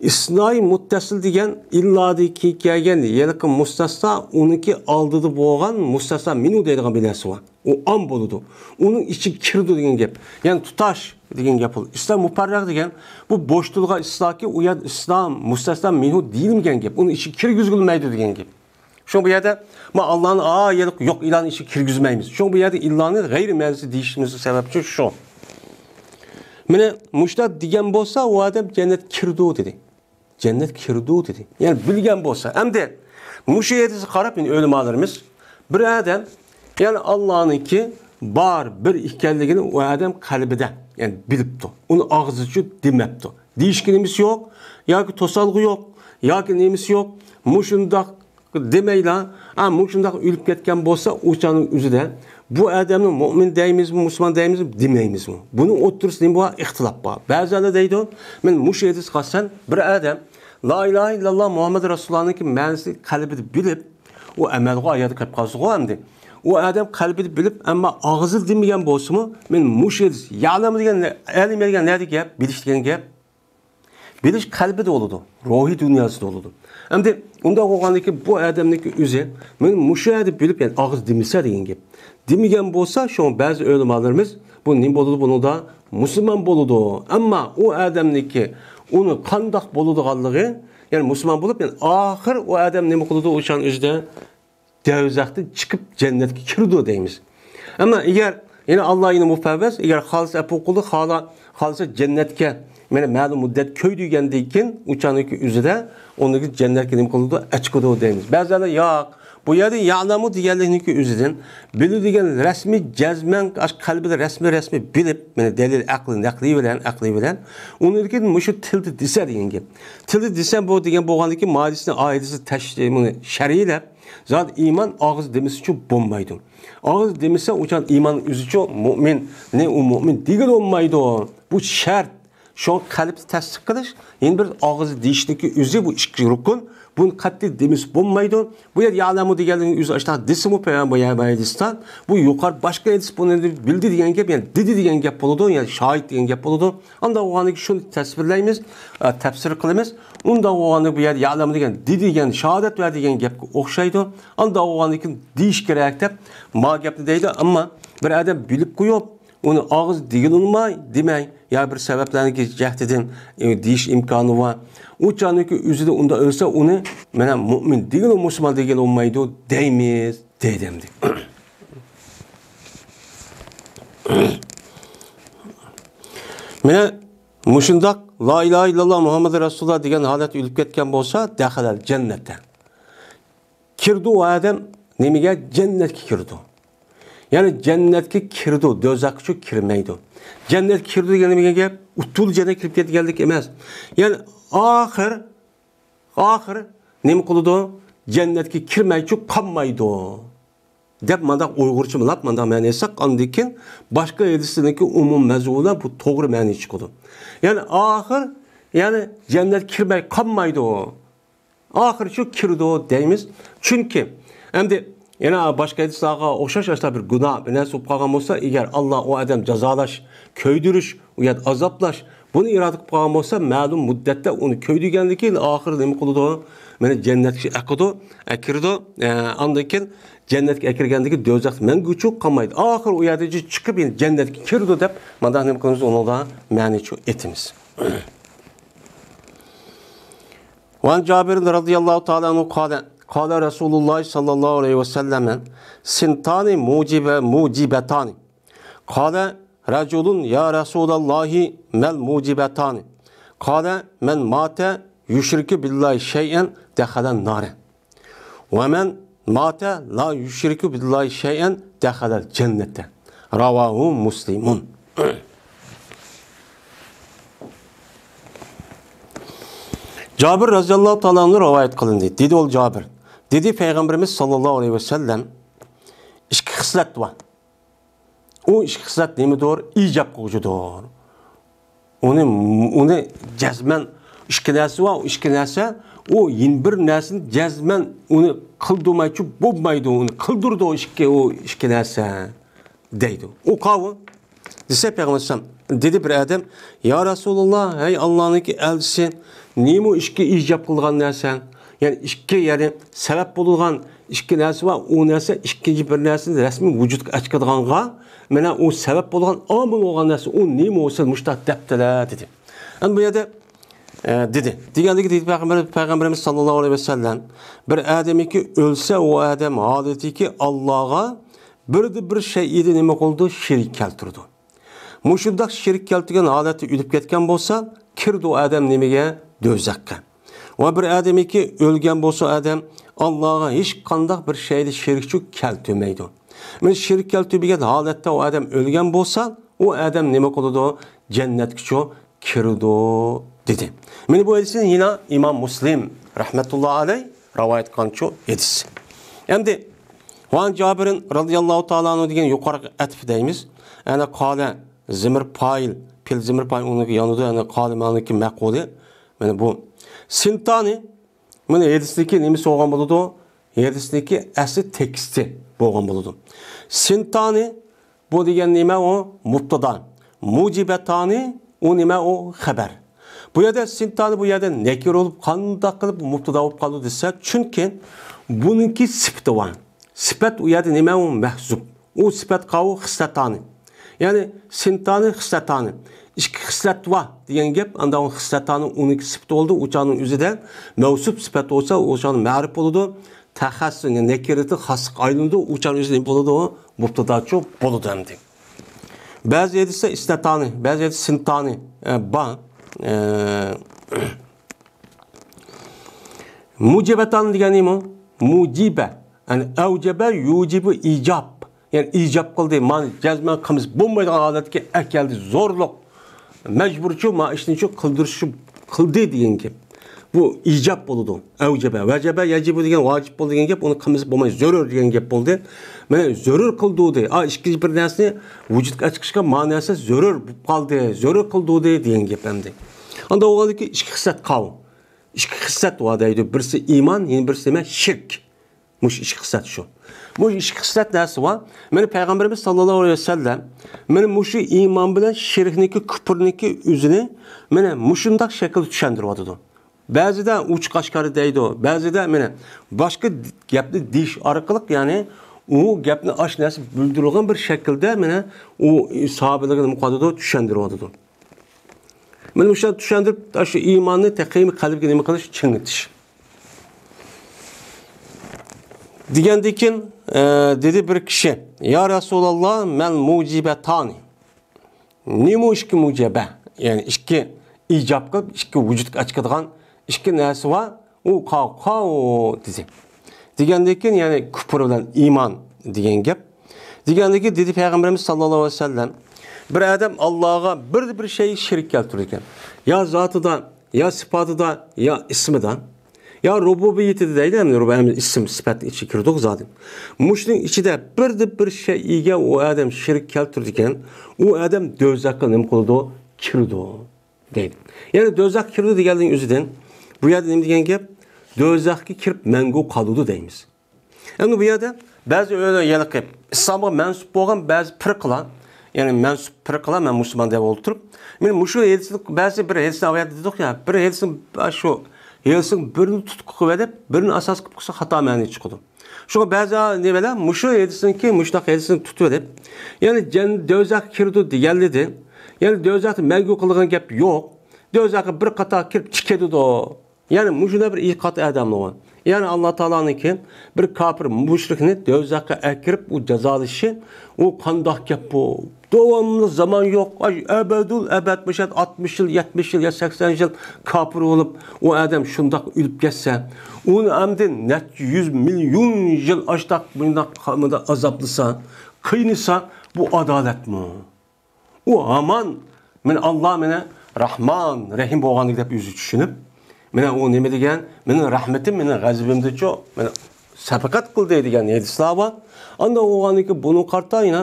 İstisnoi muttasil degan illadiki kelgan yiliqi mustasno uniki oldida bo'lgan mustasno minu deydigan bir narsa bor. U am bo'ladi. Uning ichiga kirdi degan gap. Ya'ni tutash degan gap bu. Istisno mufarraq degan bu bo'shtilgan istisnoki u yer istisno mustasno minhu deyilmagan gap. Uni ichiga kirgizilmaydi degan gap. Shu bu yerda ma Allohning a yiliq yo'q ilani ichiga kirgizmaymiz. Shu bu yerda illani g'ayri ma'nosi deyishimizning sababi shu. Mana mushtaq degan bo'lsa, u odam jannat kirdi dedi. Cennet kirdi dedi. Yani bilgan bo'lsa. Endi mushu hadisga qarab men o'limalarimiz bir odam ya'ni Allohningki bor bir ekanligini u odam qalbida ya'ni bilibdi. Uni og'zicha demabdi. Deyishganimiz yo'q, yoki to'salg'i yo'q, yoki nemisi yo'q. Mushundaq demayla, a mushundaq o'lib ketgan bo'lsa, o'shaning o'zida bu odamni mo'min deymizmi, musulmon deymizmi, demaymizmi? Buni o'ttirisida nima bor? Ixtilof bor. Ba'zilar deydi, men mushu hadis qassan bir odam la ilaha illalloh Muhammad Rasulullohningki ma'nosini qalbida bilib, u amalga oyat qilib qolsa endi. U odam qalbida bilib, ammo og'zi demagan bo'lsa-mu, men mushu hadis ya'lam degan, alim degan nima gap, bilish degan gap. Bilish qalbida bo'ladi, ruhiy dunyosida bo'ladi. Endi unda bo'lgandiki bu odamniki o'zi men mushu hadis bilib, ya'ni og'iz demasa degan gap. Demagan bo'lsa, shu ba'zi ulamolarimiz bu nima bo'ladi, buni da musulmon bo'ladi. Ammo u odamniki uni qandoq bo'ladiganligi, ya'ni musulmon bo'lib, ya'ni oxir u odam nima qiladi, o'shan o'zida davzaxdan chiqib jannatga kirdi deymiz. Ammo agar yana Alloh yana mufavvaz, agar xolis afu qildi, xolisa jannatga mana ma'lum muddat ko'ydigandan keyin o'shaniki o'zida uni jannatga nima qiladi, achqidi deymiz. Ba'zilar yo'q, bu yerda ya'lamu deganlikniki o'zidan bildi degan rasmiy jazman qalbida rasmiy bilib, mana dalil aqli naqli bilan, aqli bilan uniki mushu tilda desa degan gap. Tilda desa bu degan bo'lgandiki ma'nisini oyatisi tashrimini shariylab, zot iymon og'iz demasi uchun bo'lmaydi. Og'iz demasa o'shan iymon o'zi uchun mo'min, ne u mo'min degan bo'lmaydi. Bu shart. Shu qalbni tasdiq qilish, yana bir og'iz deyishniki o'zi bu ikki rukun. Bunu qat'iy demiş bo'lmaydi. Bu yer ya'lamu deganning o'zi ashta desimi payg'ambar hadisda bu yuqori boshqa hadis buni bildi degan gap, ya'ni dedi degan gap bo'ladi, ya'ni shohid degan gap bo'ladi. Unda o'g'ani shuni tasvirlaymiz, tafsir qilamiz. Unda o'g'ani bu yer ya'lamu degan dedi degan shahodat va degan gapga o'xshaydi. Unda o'g'ani deyish kerak deb ma gapni deydi, ammo bir odam bilib qo'yib uni og'iz deginilmay demay ya bir sabablarniki jahtidan deyish imkoni bor. U choniki o'zida unda o'lsa uni mana mo'min degan musulmon degan bo'lmaydi deymiz deydi endi. Mana mushundoq la ilaha illalloh Muhammad Rasululloh degan holat o'lib ketgan bo'lsa, daxalal jannatda. Kirdi u odam nimaga? Jannatga kirdi. Ya'ni jannatga kirdi, do'zaxga kirmaydi. Jannatga kirdi degan nima gap? Utul jannatga kirib ketganlik emas. Ya'ni oxir nima qiladi? Jannatga kirmaychi qolmaydi. Deb manda Uyg'urcha milab manda ma'ni etsak, andan keyin boshqa hadisniki umum mazmuni bu to'g'ri ma'ni chiqadi. Ya'ni oxir, ya'ni jannatga kirmay qolmaydi. Oxir shu kirdi deymiz. Chunki endi yana boshqa hadislarga o'xshash ashta bir gunoh bir narsa bo'lib qolgan bo'lsa, agar Alloh u odam jazolash, ko'ydirish, u yerda azoblash, buni iroda qilib qolgan bo'lsa, ma'lum muddatda uni ko'ydirgandan keyin oxiri nima qiladi? Mana jannatga aqidi, akirdi, andan keyin jannatga akirgandan keyin do'zax mangu qolmaydi. Oxiri u yerda chiqib endi jannatga kirdi deb mana nima qilamiz? Uni da ma'ni etamiz. Van Jabir radhiyallohu ta'ala anhu qala قال رسول الله صلى الله عليه وسلم سنتان موجبة موجبتان قال رجل يا رسول الله ما الموجبتان قال من مات يشرك بالله شيئا دخل النار ومن مات لا يشرك بالله شيئا دخل الجنة رواه مسلم. Cabir radıyallahu ta'ala rivayet qilindi. Dedi ol Cabir. Dedi Peygamberimiz sallallahu aleyhi ve sellem ikki xislat var. O ikki xislat nimadir? Icab qiluvchidir. Uni jazman ikki narsa var, ikki narsa o yin bir narsani jazman uni qildirmaychi bo'lmaydi, uni qildirdi o ikki narsa deydi. O qavi desa Peygamber dedi bir adam ya Resulullah, hey Allah'ınki elçisi, nima ikki icab qilgan narsa? Yani ikki, yani sebep bo'lgan ikki narsa var. O narsa ikkinchi bir narsani rasmiy vujudga chiqadiganга mana o sebep bo'lgan omil bo'lgan narsa o nima bo'lsa mushtaq debdilar dedi. Endi bu yerda dedi. Degandiki dedi Peygamberimiz sallallahu aleyhi ve sellem bir adamiki o'lsa o adam holatiki Allohga bir şey nima qildi? Shirk keltirdi. Mushundaq shirk keltirgan holatda o'lib ketgan bo'lsa, kirdi o adam nimaga? Do'zaxga. Va bir adamiki o'lgan bo'lsa adam Allohga hech qanday bir shayni shirkchi keltirmaydi. Mana shirk keltirgan holatda o adam o'lgan bo'lsa, o adam nima qiladi? Jannatga kirdi dedi. Mana bu hadisni yine İmam Muslim rahmetullohi alayh rivayet qilgan hadis. Endi Van Cabir'in radıyallahu ta'ala anhu degan yuqori atf deymiz. Ana qala zimir payil, pil zimir payil uniki yanida ana qala maniki maquli. Mana bu sintani mana hadisniki nimasi bo'lgan bo'ladi? Hadisniki asli teksti bo'lgan bo'ladi. Sintani bu degan nima o? Mubtada. Mujibatani u nima o? Xabar. Bu yerda sintani bu yerda nakir bo'lib qanday qilib mubtada bo'lib qoldi desa, chunki buningki sifati bor. Sifat u yerda nima u? Mahzub. U sifat qavu xislatani. Ya'ni sintani xislatani. Ikki xislat var degan gap, anda o xislatani uniki sifati bo'ldi. O'chaning o'zida mavsuf sifat bo'lsa, o'shani ma'rif bo'ladi. Taxassus, ya'ni nakirati xosliq aylanadi. O'chaning o'zida nima bo'ladi? O mubtadachi bo'ladi endi. Ba'zi hadisda isnatani, ba'zi hadisda sintani ba. Mujibatan degani nima? Mujiba, ya'ni avjaba yujibu ijob. Ya'ni ijob qildi, man jazman qilamiz bo'lmaydigan holatga akeldi, zo'rliq, majburchi ma ishni shu qildirishi qildi degan gap. Bu ijob bo'ladi. Avjaba, vajaba, yajibu degan vojib bo'ldi degan gap, uni qilmasa bo'lmaydi, zarur degan gap bo'ldi. Mana zarur qildi. A ikkinchi bir narsani vujudga chiqishga ma'nosi zarur bo'lib qoldi, zarur qildi degan gap endi. Unda o'g'ildiki ikki xislat qav. İkki xislat var deydi. Birisi iman, yine birisi nima? Şirk. Muş ikki xislat şu. Muş ikki xislat nasi var? Mana Peygamberimiz sallallahu aleyhi ve sellem mana muşu iman bilan şirkniki, küfürniki özünü mana mushundaq shaklda tushuntiryotidi. Ba'zida ochiq oshkora deydi, ba'zida mana boshqa gapni deyish orqali, ya'ni u gapni osh narsa bildirilgan bir shaklda mana u sahobalarga nima qiladi, tushuntiryotidi. Mana o'sha tushuntirib, shu iymonni taqimi qalbga nima qilish, chingitish. Degandan keyin dedi bir kishi: "Ya Rasululloh, men mujibatani." Nima ikki mujiba? Ya'ni ikki ijob qilib, ikki vujudga ochadigan ikki narsa bor. U qa dedi. Degandan keyin, ya'ni kufr bilan iymon degan gap. Degandan keyin dedi Payg'ambarimiz sallallohu alayhi vasallam: bir odam Allohga bir şey şirk keltirir ekan. Ya zatida, ya sifatida, ya ismida, ya rububiyeti deydi, hem rububiyet isim sıfatning ichiga kirdik zaten. Mushning ichida bir şeyga u odam şirk keltirdi ekan, u odam do'zaxga nima qildi? Kirdi deydi. Ya'ni do'zax kirdi deganning o'zidan bu yerda nima degan gap? Do'zaxga kirib mangu qoldi deymiz. Endi bu yerda ba'zi o'yla islomga mansub bo'lgan ba'zi firqalar, ya'ni mansub firqalar men musulmon deb o'ltirib, men mushu hadisni ba'zi bir hadisni oyat dedik ya, bir hadisni shu hadisin birini tutqu qilib deb, birini asos qilib qo'ysa xato ma'no chiqadi. Shunga ba'zi nimalar mushu hadisniki mushtaq hadisni tutib deb, ya'ni do'zax kirdi deganlidi, ya'ni do'zaxni mangu qilgan gap yo'q. Do'zaxga bir qator kirib chiqadi. Ya'ni mushunda bir e'tiqod odamlar bor. Ya'ni Alloh taoloniki bir kofir mushrikni do'zaxga akirib u jazolashi, u qandoq gap bu? Davomli zaman yo'q. Abadul abad mushat 60 yil, 70 yil ya 80 yil kofir bo'lib, u odam shundoq o'lib ketsa, uni amdi necha 100 million yil ashtaq bundaq azoblasa, qiynasa, bu adolatmi? U hamon men Alloh meni Rahman, Rahim bo'lganlik deb o'zi tushunib, mana u nima degan? Mening rahmatim, mening g'azabimni meni safaqat qildi degan hadislar bor. Anda o'g'aniki buni qarta yana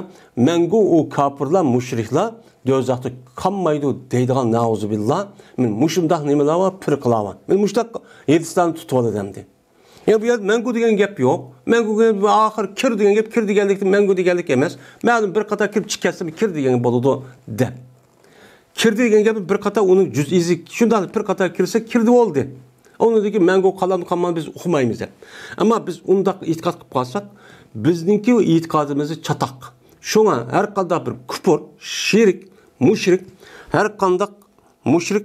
mangu u kofirlar, mushriklar do'zaxda qolmaydi deydigan nauzubillah. Men mushundaq nimalar bor, firqalar bor. Men mushtaq hadislarni tutib oldim dedi. Ya bu yerda mangu degan gap yo'q. Mangu oxir kir degan gap, kir deganlikni mangu deganlik emas. Ma'lum bir qator kirib chiqqansa kir degan bo'ladi deb. Kirdi degan gap bir qator uning juz'izi shunday bir qator kirsa kirdi bo'ldi. Uni mangu qalam qolmani biz uqmaymiz deb. Ammo biz undaq e'tiqod qilib qolsak, bizningki e'tiqodimizni chatoq. Shunga har qanday bir kufr, shirk, mushrik, har qanday mushrik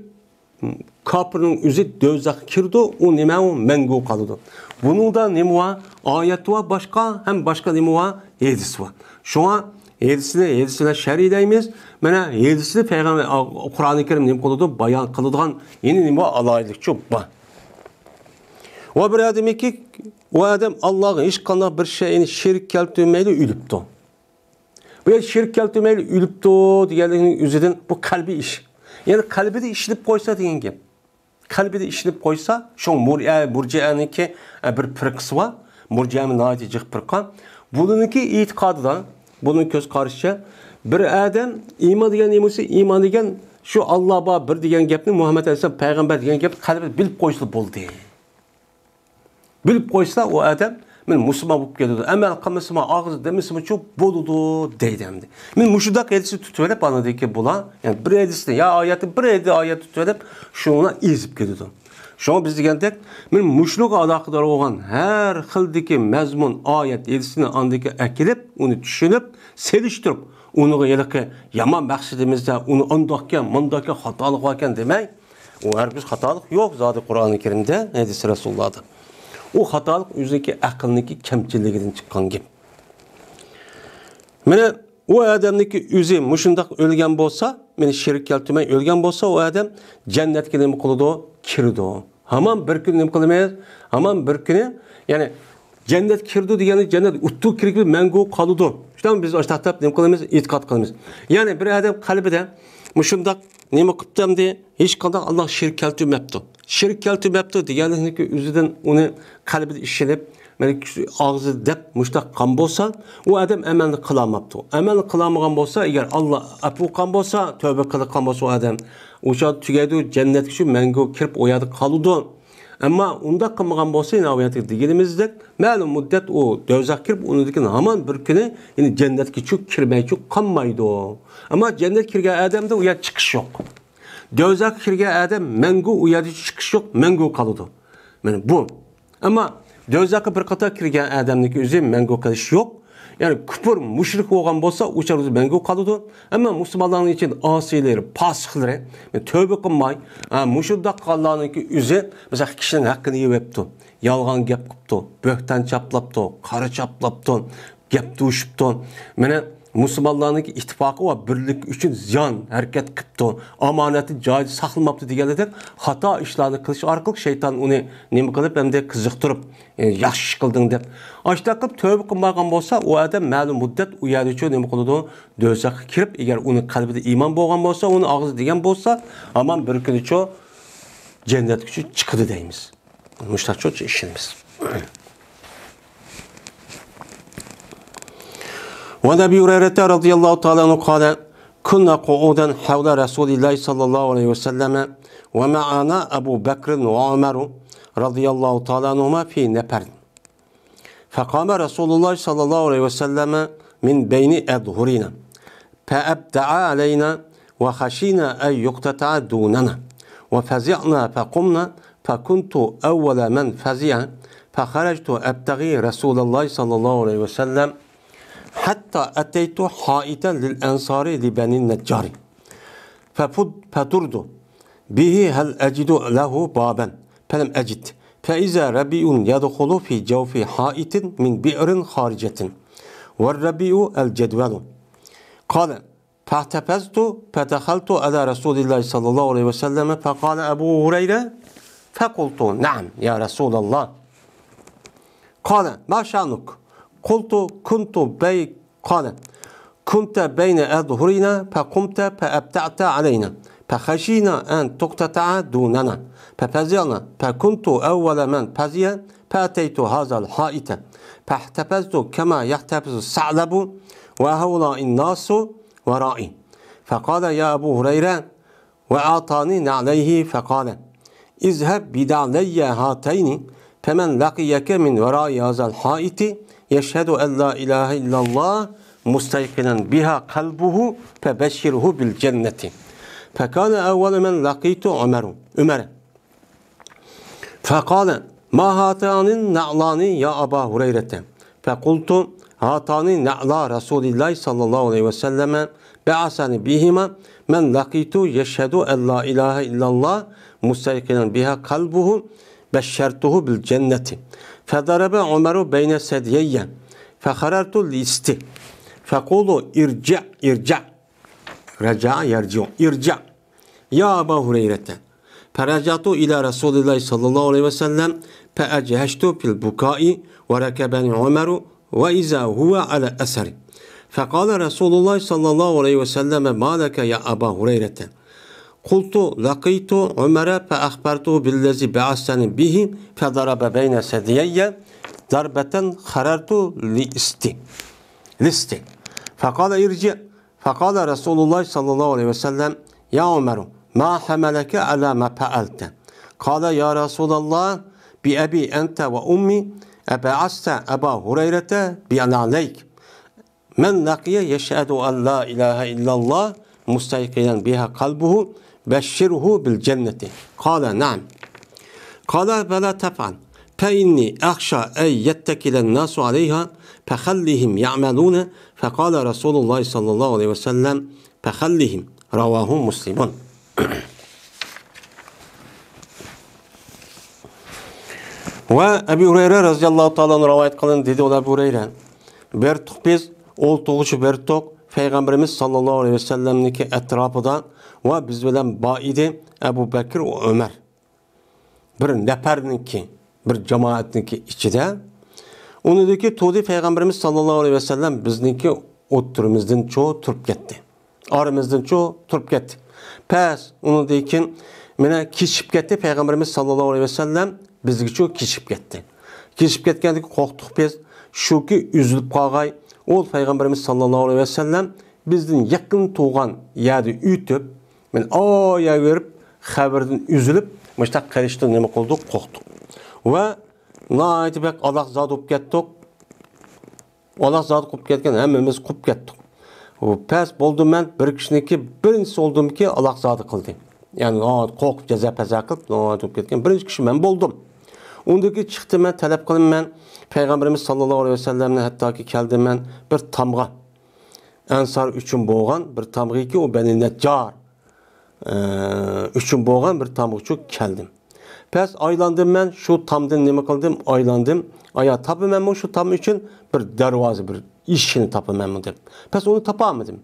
kofirning o'zi do'zaxga kirdi, u nima u mangu qoladi. Buningda nima var? Oyat va boshqa, ham boshqa nima var? Hadis var. Shunga hadisini şer'i deymiz. Mana hadisini payg'ambar Qur'oni Karim nima qiladi? Bayon qiladigan yana nima alohidlik bor. Va bir odamki, u odam Allohga hech qanday bir shayni shirk keltirmaydi, o'libdi. Bu yer shirk keltirmaydi, o'libdi deganligining o'zidan bu qalbiy ish. Ya'ni qalbida ishlab qo'ysa degan gap. Qalbida ishlab qo'ysa, shu murjianiki bir firqasi bor. Murjiani nihoyat jiq firqa. Buningki e'tiqodidan, bunun ko'z qarashicha bir odam iymon degan nima bo'lsa, iymon degan shu Alloh bor bir degan gapni Muhammad alayhissalom payg'ambar degan gapni qalbida bilib qo'ysa bo'ldi. Bilib qo'ysa u odam men musulmon bo'lib ketadi. Amal qilmasmi, og'iz demasmi cho'p bo'ladi deydi endi. Men mushundaq hadisni tutib olib, anadiki bular, ya'ni bir hadisni ya oyatni bir oyat tutib olib, shuni ezib ketadi. Shunga biz degandek, men mushluq aloqador bo'lgan har xildagi mazmun oyat hadisni andiki akilib, uni tushunib, selishtirib, uni yiliqi yomon maqsadimizda uni undoqqa, mundoqqa xatolik bor ekan demay, u hargiz xatolik yo'q zoti Qur'oni Karimda, hadis Rasulullohda. U xatolik o'ziniki aqlniki kamchiligidan chiqqan gap. Mana u odamniki o'zi mushundaq o'lgan bo'lsa, meni shirk keltirmay o'lgan bo'lsa, u odam jannatga nima qiladi? Kirdi. Hamon bir kun nima qilamiz? Hamon bir kuni, ya'ni jannat kirdi degani jannat uttu kirib mangu qoladi. Shundan biz oshtaqtab nima qilamiz? E'tiqod qilamiz. Ya'ni bir odam qalbida mushundaq nima qilibdi? Hech qanday Alloh shirk keltirmabdi. Shirk keltirmabdi deganlikniki o'zidan uni qalbida ishlanib, mana og'zi deb mushtaq qon bo'lsa, u odam amalni qilolmabdi. Amalni qilolmagan bo'lsa, agar Alloh afu qilgan bo'lsa, tavba qilgan bo'lsa, u odam o'sha tugaydi, jannatga shu mangu kirib u yerda qoladi. Ammo undaq qilmagan bo'lsa, deganimizdek, ma'lum muddat u do'zaxga kirib, undan hamon bir kuni ya'ni jannatga kirmay qolmaydi. Ammo jannatga kirgan odamda u yer chiqish yo'q. Do'zaxga kirgan odam mangu u yerda chiqish yo'q, mangu qoladi. Mana bu. Ammo do'zaxga bir qator kirgan odamniki o'zi mangu qolish yo'q. Ya'ni kufr, mushrik bo'lgan bo'lsa, o'sha o'zi mangu qoladi. Ammo musulmonlarning ichida osiylar, fosiqlari, tavba qilmay, mushundaq qolganlarniki o'zi masalan kishining haqqini yebdi, yolg'on gap qilibdi, bo'xton chaplabdi, qora chaplabdi, gap tushibdi. Mana musulmonlarning ittifoqi va birlik uchun ziyon harakat qilibdi, omonatni joyida saqlamabdi deganidek xato ishlarni qilish orqali shayton uni nima qilib hamda qiziqtirib, yaxshi ish qilding deb. Ashta qilib tavba qilmagan bo'lsa, u odam ma'lum muddat u yerda uchun nima qiladi? Do'zaxga kirib, agar uni qalbida iymon bo'lgan bo'lsa, uni og'zi degan bo'lsa, hamon bir kunicha jannatga chiqadi deymiz. Mushtaqcha ishimiz. وعن أبي هريرة رضي الله تعالى عنه قال كنا قعودا حول رسول الله صلى الله عليه وسلم ومعنا أبو بكر وعمر رضي الله تعالى عنهما في نفر فقام رسول الله صلى الله عليه وسلم من بين أظهرنا فأبدع علينا وخشينا أن يقتطع دوننا وفزعنا فقمنا فكنت أول من فزع فخرجت أبتغي رسول الله صلى الله عليه وسلم حتى أتيت حائطا للأنصار لبني النجار فطرد به هل أجد له بابا فلم أجد فإذا ربيع يدخل في جوف حائط من بئر خارجة والربيع الجدول قال فاحتفزت فدخلت على رسول الله صلى الله عليه وسلم فقال أبو هريرة فقلت نعم يا رسول الله قال ما شأنك قلت كنت بي قال كنت بين أظهرنا فقمت فأبتعت علينا فخشينا أن تقتطع دوننا ففزعنا فكنت أول من فزع فأتيت هذا الحائط فاحتفزت كما يحتفز الثعلب وهؤلاء الناس ورائي فقال يا أبو هريرة وأعطاني نعليه فقال اذهب بنعلي هاتين فمن لقيك من وراء هذا الحائط يشهد أن لا إله إلا الله مستيقنا بها قلبه فبشره بالجنة فكان أول من لقيت عمر فقال ما هاتان النعلان يا أبا هريرة فقلت هاتان نعلا رسول الله صلى الله عليه وسلم بعثني بهما من لقيت يشهد أن لا إله إلا الله مستيقنا بها قلبه بشرته بالجنة فضرب عمر بين ثديي فخررت لستي فقولوا ارجع ارجع رجع يرجع ارجع يا أبا هريرة فرجعت إلى رسول الله صلى الله عليه وسلم فأجهشت في البكاء وركبني عمر وإذا هو على أثري فقال رسول الله صلى الله عليه وسلم ما لك يا أبا هريرة قلت لقيت عمر فأخبرته بالذي بعثني به فضرب بين ثديي ضربة خررت لستي فقال ارجع فقال رسول الله صلى الله عليه وسلم يا عمر ما حملك على ما فعلت قال يا رسول الله بأبي أنت وأمي أبعثت أبا هريرة بنعليك من لقي يشهد أن لا إله إلا الله مستيقنا بها قلبه بشره بالجنة قال نعم قال فلا تفعل فإني أخشى أن يتكل الناس عليها فخلهم يعملون فقال رسول الله صلى الله عليه وسلم فخلهم رواه مسلم. Va Ebu Hureyre radıyallahu ta'ala rivayet kılın dedi o Ebu Hureyre bir tok biz oltuğucu bir tok Peygamberimiz sallallahu aleyhi ve sellem'niki etrafıda ve biz bilen baidi Ebu Bekir ve Ömer bir neferninki bir cemaatninki içide onu dedi ki Tudi Peygamberimiz sallallahu aleyhi ve sellem bizninki oturumuzdan çoğu turup gitti. Aramızdan çoğu turup gitti. Pes onu dedi ki mene keçip gitti Peygamberimiz sallallahu aleyhi ve sellem bizga çoğu keçip gitti. Keçip ketgandiki qo'rqdik biz shuki üzülüp qolgay ol Peygamberimiz sallallahu aleyhi ve sellem bizden yakın tug'an yerda o'tib men oya berib xabardan üzülüp mushtaq qilishdan nima qildik qo'rqdik. Va nihoyat bek aloq zod bo'lib ketdik. Aloq zod qilib ketgan hammamiz qilib ketdik. Past bo'ldim men bir kishiniki birinchisi bo'ldimki aloq zodi qildi. Ya'ni qo'rqib jaza paza qilib bo'lib ketgan birinchi kishi men bo'ldim. Undaki chiqdi men talab qildim men Peygamberimiz sallallohu alayhi vasallamni hattoki keldim men bir tamg'a Ansar uchun bo'lgan bir tamg'iki u Bani Najjar uchun bo'lgan bir tamg'a uchun keldim. Past aylandim men shu tamdan nima qildim? Aylandim. Aya topamanmi shu tam uchun bir darvoza bir eshikni topamanmi deb. Past uni topolmadim.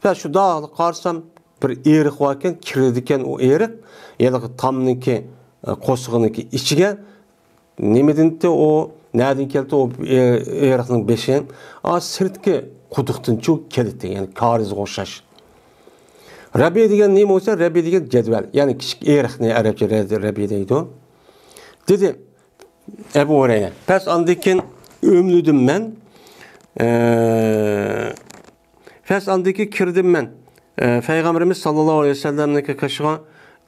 Past shu dog'ni qarasam bir eriq bor ekan, kirdi ekan u eriq, ya'ni tamniki qo'sig'iniki ichiga nimadan u nereden keldi o eriqning beshi? A sirtki quduqdan chu keldi, ya'ni karizga o'xshash. Rabi degan nima bo'lsa, Rabi degan jadval, ya'ni kichik eriqni arabcha Rabi deydi. Dedi Ebu Hureyre. Pes andikin ömlüdüm men. Pes andiki kirdim men. Peygamberimiz sallallahu aleyhi ve sellem'niki kaşığa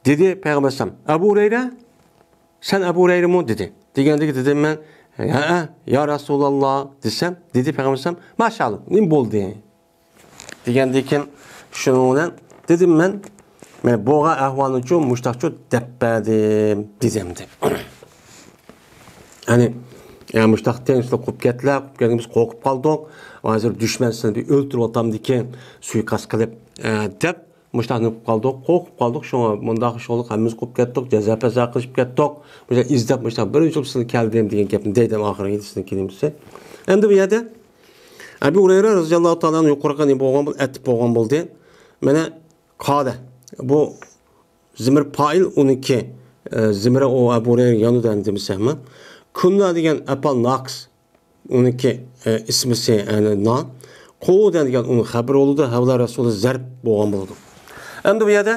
dedi Peygamber aleyhisselam, Ebu Hureyre sen Ebu Hureyre mi dedi. Degendeki dedim ben ya Resulallah desem dedi Peygamber aleyhisselam maşallah ne boldu degendikin şunu dedim ben men boğa ahvalını chu muştaqchu deb berdim dedim deb. Hani yani muştaq tengsizlik qilib ketdilar, qilib ketganimiz qo'rqib qoldik. Hozir dushman seni bir o'ltirib otamdikin suiqasd qilib deb muştaqni qilib qoldik, qo'rqib qoldik. Shunga mundaq sho'liq hammamiz qilib ketdik, jaza paza qilishib ketdik. Muştaq izlab muştaq birinchi bo'lib sizni keldim degan gapni deydim oxirgi sizni kelimsi. Endi bu yerda Abu Hurayra roziyallohu taolo yuqoriga nima bo'lgan bu atib bo'lgan bo'ldi. Mana qala bu zimir fail uniki zimira o Abu Hurayra yonidan demasami? Kunna degan apal naqs uniki ismisi yani na qo'dan degan uni xabar bo'ldi, havla rasuli zarb bo'lgan bo'ldi. Endi bu yerda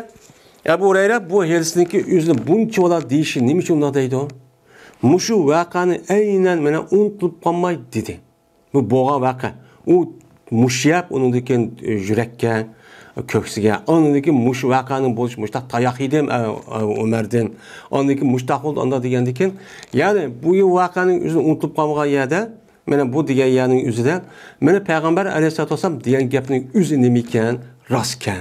Abu Hurayra bu helisniki o'zini buncha ola deyishi nima uchun unday deydi? Mushu voqeani aynan mana unutilib qolmay dedi. Bu bo'lgan voqea. U mushyab uningdiki yurakka, ko'ksiga, uningdiki mush voqeaning bo'lishi mushtaq tayoq yedim Umardan. Uningdiki mushtaq bo'ldi unda degandikin, ya'ni bu voqeaning o'zini unutilib qolmagan yerda mana bu degan yerning o'zida mana payg'ambar alayhisolatu vasallam degan gapning o'zi nima ekan, rost ekan.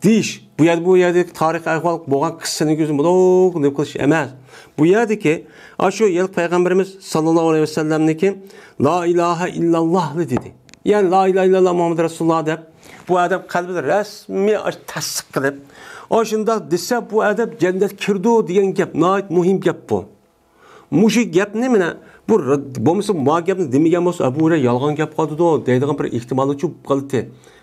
Deyish bu yerda bu yerdagi tarix ahvol bo'lgan qissaning o'zini bundoq deb qilish emas. Bu yerdagi shu yil payg'ambarimiz sallallohu alayhi vasallamniki la ilaha illalloh dedi. Ya'ni la ilaha illalloh Muhammad rasululloh deb bu odam qalbida rasmiy tasdiq qilib, shundoq desa bu odam jannatga kirdi degan gap nihoyat muhim gap bu. Mushu gapni mana bu bo'lmasa bu gapni demagan bo'lsa Abu Hurayra yolg'on gap qildi deydigan bir ehtimoli chup qoldi.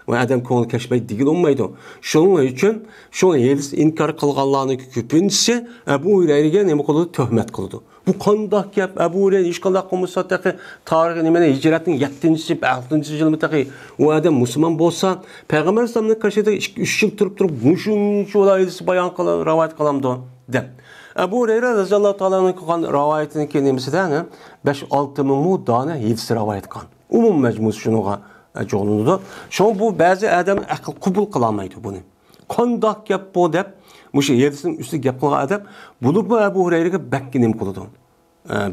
Va odam ko'ngli kashmay degan bo'lmaydi. Shuning uchun shu hadis inkor qilganlarning ko'pinchisi Abu Hurayraga nima qildi? Tuhmat qildi. Bu qandoq gap? Abu Hurayra hech qanday qilmasa taqi tarix nimani hijratning 7-chi, 6-yilmi taqi u odam musulmon bo'lsa, payg'ambar alayhisalomning qarshida 2-3 yil turib turib mushuncha hadis bayon qilib rivoyat qilamdi deb. Abu Hurayra roziyallohu taoloning qilgan rivoyatini nimasida 5-6 ming dona hadis rivoyat qilgan. Umum majmusi shunga jo'g'lanadi. Shu bu ba'zi odam aql qabul qila olmaydi buni. Qandoq gap bu deb mushu hadisning ustida gap qilgan odam buni bu Abu Hurayraga bakki nima qiladi?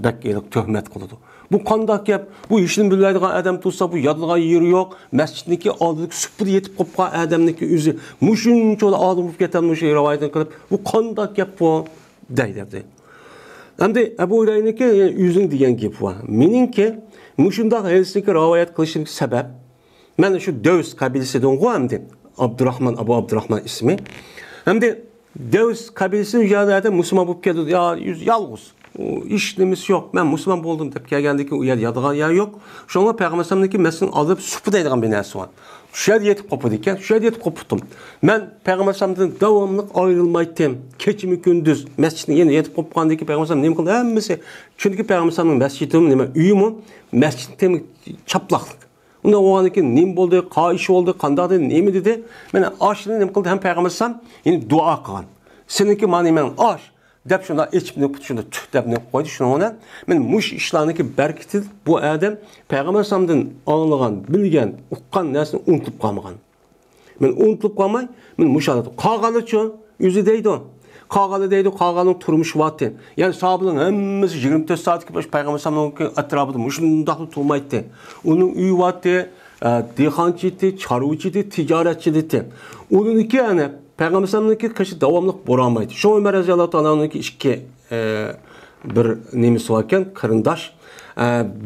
Bakki tuhmat qiladi. Bu qandoq gap? Bu ishni bilmaydigan odam tursa bu yodlagan yeri yo'q. Masjidniki oldidagi supida yetib qolib qolgan odamniki o'zi mushuncha olim bo'lib ketadi mushu rivoyatni qilib, bu qandoq gap bu deydi. Endi Abu Hurayrniki o'zining degan gapi bor. Meningki mushundoq hadisniki rivoyat qilishimga sabab mana shu Davs qabilasidan endi Abdurrahman Abu Abdurrahman ismi. Endi Davs qabilasi yerda musulmon bo'lib keldi. Ya yolg'iz. Ish nimasi yo'q. Men musulmon bo'ldim deb kelgandiki u yer yotgan yer yo'q. Shunga payg'ambar alayhisalomniki masjidni olib supa deydigan bir narsa bor. Shu yerda yetib qolibdi ekan. Shu yerda yetib qolibdim. Men payg'ambar alayhisalomdan davomli ayrilmaydim. Kechimi kunduz masjidni yana yetib qolib qolgandiki payg'ambar alayhisalom nima qildi? Hammasi. Chunki payg'ambar alayhisalomning masjidi nima uyimi masjidning chaplaqlik. Unda o'g'aniki nim bo'ldi, qay ish bo'ldi, qanday dedi, nima dedi? Mana oshni nima qildi? Ham payg'ambar alayhisalom yana duo qilgan. Seniki mana men osh deb shunda ichib shunda tuf deb qo'ydi. Shuni bilan men mush ishlarniki barkitib bu odam payg'ambar alayhisalomdan anglagan, bilgan, uqqan narsani unutib qolmagan. Men unutib qolmay, men mush holat qolgani uchun o'zi deydi. Qolganı deydi, qolganning turmushi vardı. Yani sahabenin hemmisi 24 saat Peygamber sallallahu etrafında muşundaqlı turmaydi. Onun uyi vardı, dehqonchiydi, chorvachiydi, tijoratchiydi. Ununki yani Peygamber sallallahu qishi davomli bo'ramaydi. Shu Ömer radhiyallohu taolo'nunki ikki bir nemisi var ekan, qarindosh.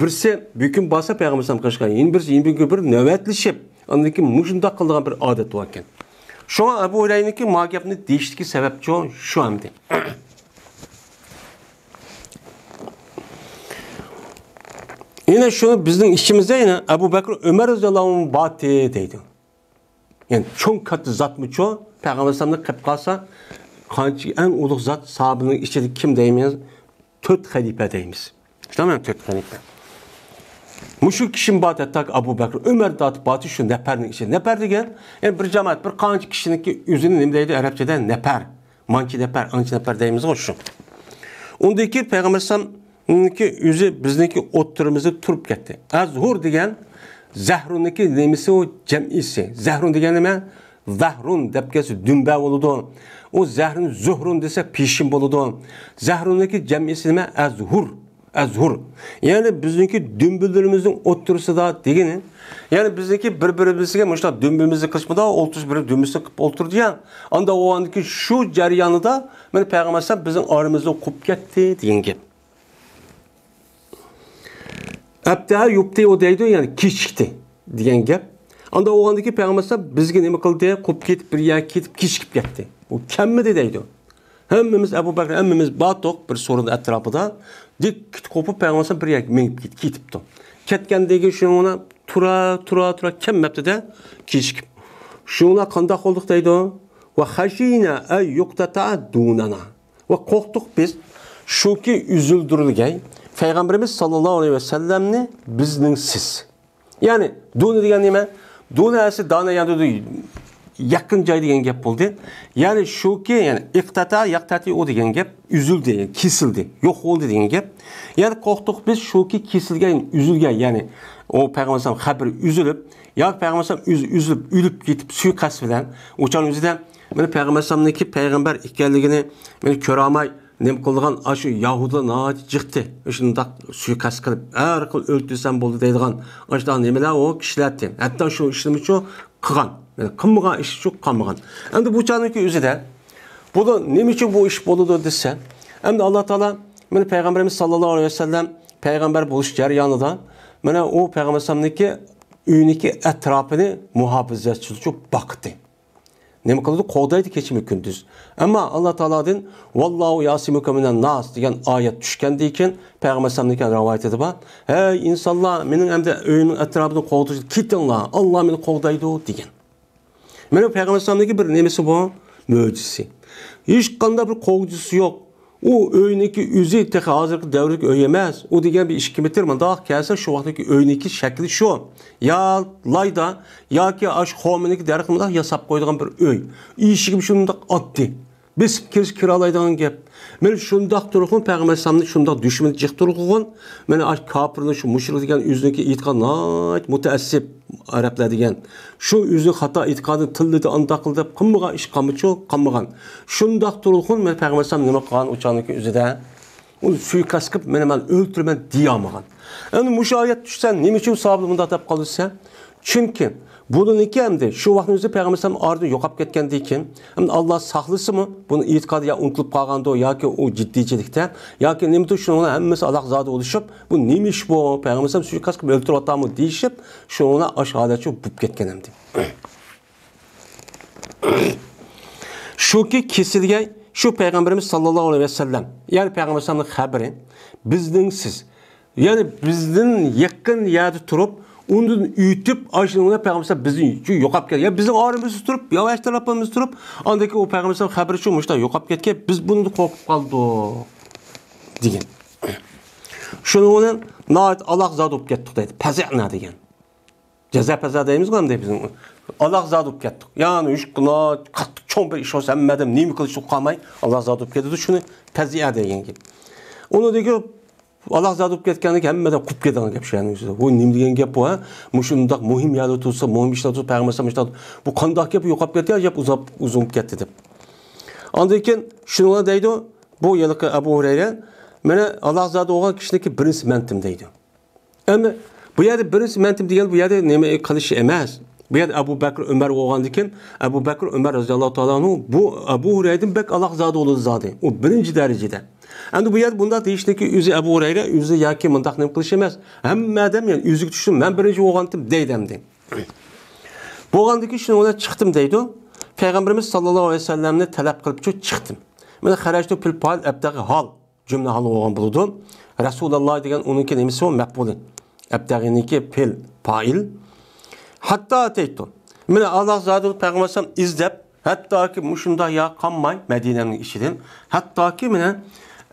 Birisi bugün basa Peygamber sallallahu qishga, yana birisi yana bir navbatlashib, andan keyin mushundaq qiladigan bir odat var ekan. Şuna Ebu Hureyre'ninki ma gapni deyishdiki sebepçi şu hamdi. Yine şunu bizim işimizde yine Ebu Bekir Ömer radıyallahu anh bati deydi. Yani çok katı zat mı çoğu? Peygamber sallallahu aleyhi ve sellem qancha en ulug' zat sahabenin içinde kim deymiz? 4 halife deymiz. Tamam mı? 4 halife. Muşu kişinin batı hatta Ebu Bekir Ömer dat batı şu nepernin içinde. Neper degen yani bir cemaat bir qancha kishiniki o'zini nima deydi arabchada neper. Manchi neper, anchi neper deymiz o şu. Undaki Peygamber sallallahu yüzü bizniki o'ttirimizni turib ketdi. Azhur degan zahruniki nemisi o cemisi. Zahrun degan nima? Zahrun deb kelsa dumba bo'ladi. O zahrun zuhrun desa peshin bo'ladi. Zahruniki cemisi nima? Azhur. Azhur. Yani bizniki dümbüllerimizin o'ttirisida degani, yani bizniki bir-birimizga mushta dümbimizni qilishmida o'ltirish bir dümbisini qilib o'ltirdi ya. Anda o andaki shu jarayonida mana Payg'ambar alayhisalom bizning oramizdan quvib ketdi degan gap. Abda yupti o deydi, yani kechikdi degan gap. Anda o andaki Payg'ambar alayhisalom bizga nima qildi? Quvib ketib bir yerga ketib kechikib ketdi. U kammidi deydi. Hemmimiz Ebu Bekir, hemmimiz batoq bir sorun etrafida dik qo'pib Peygamber alayhisalom bir yerga minib ketibdi. Ketgandagi shuni tura tura tura kemmabdi-da kechikib. Shuna qanday qildik deydi? Va khashina ay yuqtata dunana. Va qo'rqdik biz shuki üzüldürülgey Peygamberimiz sallallahu aleyhi ve sellemni bizning siz. Yani duni degan nima? Duni asli dana yani yakın joy degan gap bo'ldi. Yani shuki yani iqtata yaqtati o degan gap üzüldü, yani kesildi, yo'q bo'ldi degan gap. Yani qo'rqdik biz shuki kesilgan, üzülgan, yani o Peygamber alayhisalom xabari üzülüp, ya Peygamber alayhisalom üzülüp, ölüp ketib suiqasd bilan o'chan o'zida mana Peygamber alayhisalomniki payg'ambar ekanligini mana ko'ra olmay nima qilgan shu yahudilar nihoyat jiqdi. Shundoq suiqasd qilib, har xil o'ldirsam bo'ldi deydigan ashundoq nimalar o kishilardi. Hatto shu ishni qilgan. Yani qilmagan ish shu qilmagan. Endi bu chaniki o'zida buni nima uchun bu ish bo'ladi desa, endi Alloh taolo mana payg'ambarimiz sallallohu alayhi vasallam payg'ambar bo'lish jarayonida mana u payg'ambar alayhisalomniki uyiniki atrofini muhofazatchi boqdi. Nima qildi? Qo'g'daydi kechimi kunduz. Ammo Alloh taolodan vallohu yasimuka minan nas degan oyat tushgandan keyin payg'ambar alayhisalomniki rivoyatida bor. Hey insonlar, mening endi uyimning atrofini qo'g'dish ketinglar. Alloh meni qo'g'daydi degan. Mana Peygamber alayhisalomniki bir nemisi bu? Möcüzesi. Hiç qanday bir qo'g'disi yo'q. U öyniki o'zi tehi hozirgi davrdagi uy emas. U degan bir 2 metr mundaq kelsa shu vaqtdagi öyniki shakli shu. Ya layda yoki ash xominiki daraxt mundaq yasab qo'ydigan bir uy. Eshigi shundoq oddiy. Besib kirish kiralaydigan gap. Men shundoq turg'un Peygamber alayhisalomni shundoq dushman jiq turg'un. Mana ash kofirni shu mushrik degan o'ziniki e'tiqod nihoyat mutaassib arablar degan. Shu o'zi xato e'tiqodini tillidi andoq qildi deb qilmagan ish qilmachu, qilmagan. Shundoq turg'un men Peygamber alayhisalom nima qilgan o'chaniki o'zida uni suiqasd qilib meni men o'ltiraman deyolmagan. Endi mushu oyat tushsa nima uchun sahobalar bundoq deb qolsa? Chunki bununiki endi shu vaqtning o'zida Peygamber alayhisalom oradan yo'qolib ketgandan keyin endi Alloh saqlasimi buni e'tiqodi yo unutilib qolganda yoki u jiddiychilikda yoki nimadir shuni hammasi aloqazodi bo'lishib bu nima ish bu Peygamber alayhisalom suiqasd qilib o'ltiryaptimi deyishib shuni ash holatcha bo'lib ketgan endi. Shuki kesilgan shu Peygamberimiz sallallohu alayhi vasallam ya'ni Peygamber alayhisalomning xabari bizning siz ya'ni bizning yaqin yerda turib undan uyutib ashuni Peygamber bizni yo'qolib ketdi. Ya bizning oramizda turib, yavash tarafimizda turib, andaki u Peygamber xabari shu mushta yo'qolib ketgan, biz bundan qo'rqib qoldik degan. Shuni bilan nihoyat aloqzod bo'lib ketdik deydi. Pazina degan. Jaza paza deymiz-ku endi bizning. Aloqzod bo'lib ketdik. Ya'ni uch qattiq cho'ng bir ish bo'lsa, hammadan nima qilishni qolmay aloqzod bo'lib ketdi. Shuni paziya degan gap. Uni degan Alloh zot bo'lib ketgandan keyin hammadan quvib ketadigan gap shu yani. Bu nima degan gap bu ha? Mushundoq muhim yerda tursa, muhim ishlar tursa, payg'ambar alayhisalom bu qandoq gap yo'qolib ketdi, gap uzab uzun ketdi deb. Ondan keyin shuni deydi, bu yilqi Abu Hurayra mana Alloh zoti bo'lgan kishiniki birinchi mantim deydi. Ammo bu yerda birinchi mantim degan bu yerda nima qilish emas. Bu yerda Abu Bakr Umar bo'lgandan keyin Abu Bakr Umar roziyallohu taolo anhu bu Abu Hurayradan bak Alloh zoti bo'ldi zoti. U birinchi darajada. Endi bu yerda bunday deyishniki o'zi Abu Hurayra o'zi yoki mundaq nima qilish emas. Hamma odam yani o'ziga tushsin, men birinchi bo'lgandim deydi endi. Bo'lgandan keyin shuni o'ylab chiqdim deydi. Peygamberimiz sallallahu aleyhi ve sellemni talab qilib chiqdim. Mana xarajtu fil fa'il abdag'i hol jumla hol bo'lgan bo'ladi. Rasululloh degan uniki nimasi u maqbul. Abdag'iniki fil fa'il. Hatta ataytu. Mana Alloh zoti payg'ambar izlab, hattoki mushunda ya qolmay Madinaning ichidan, hattoki mana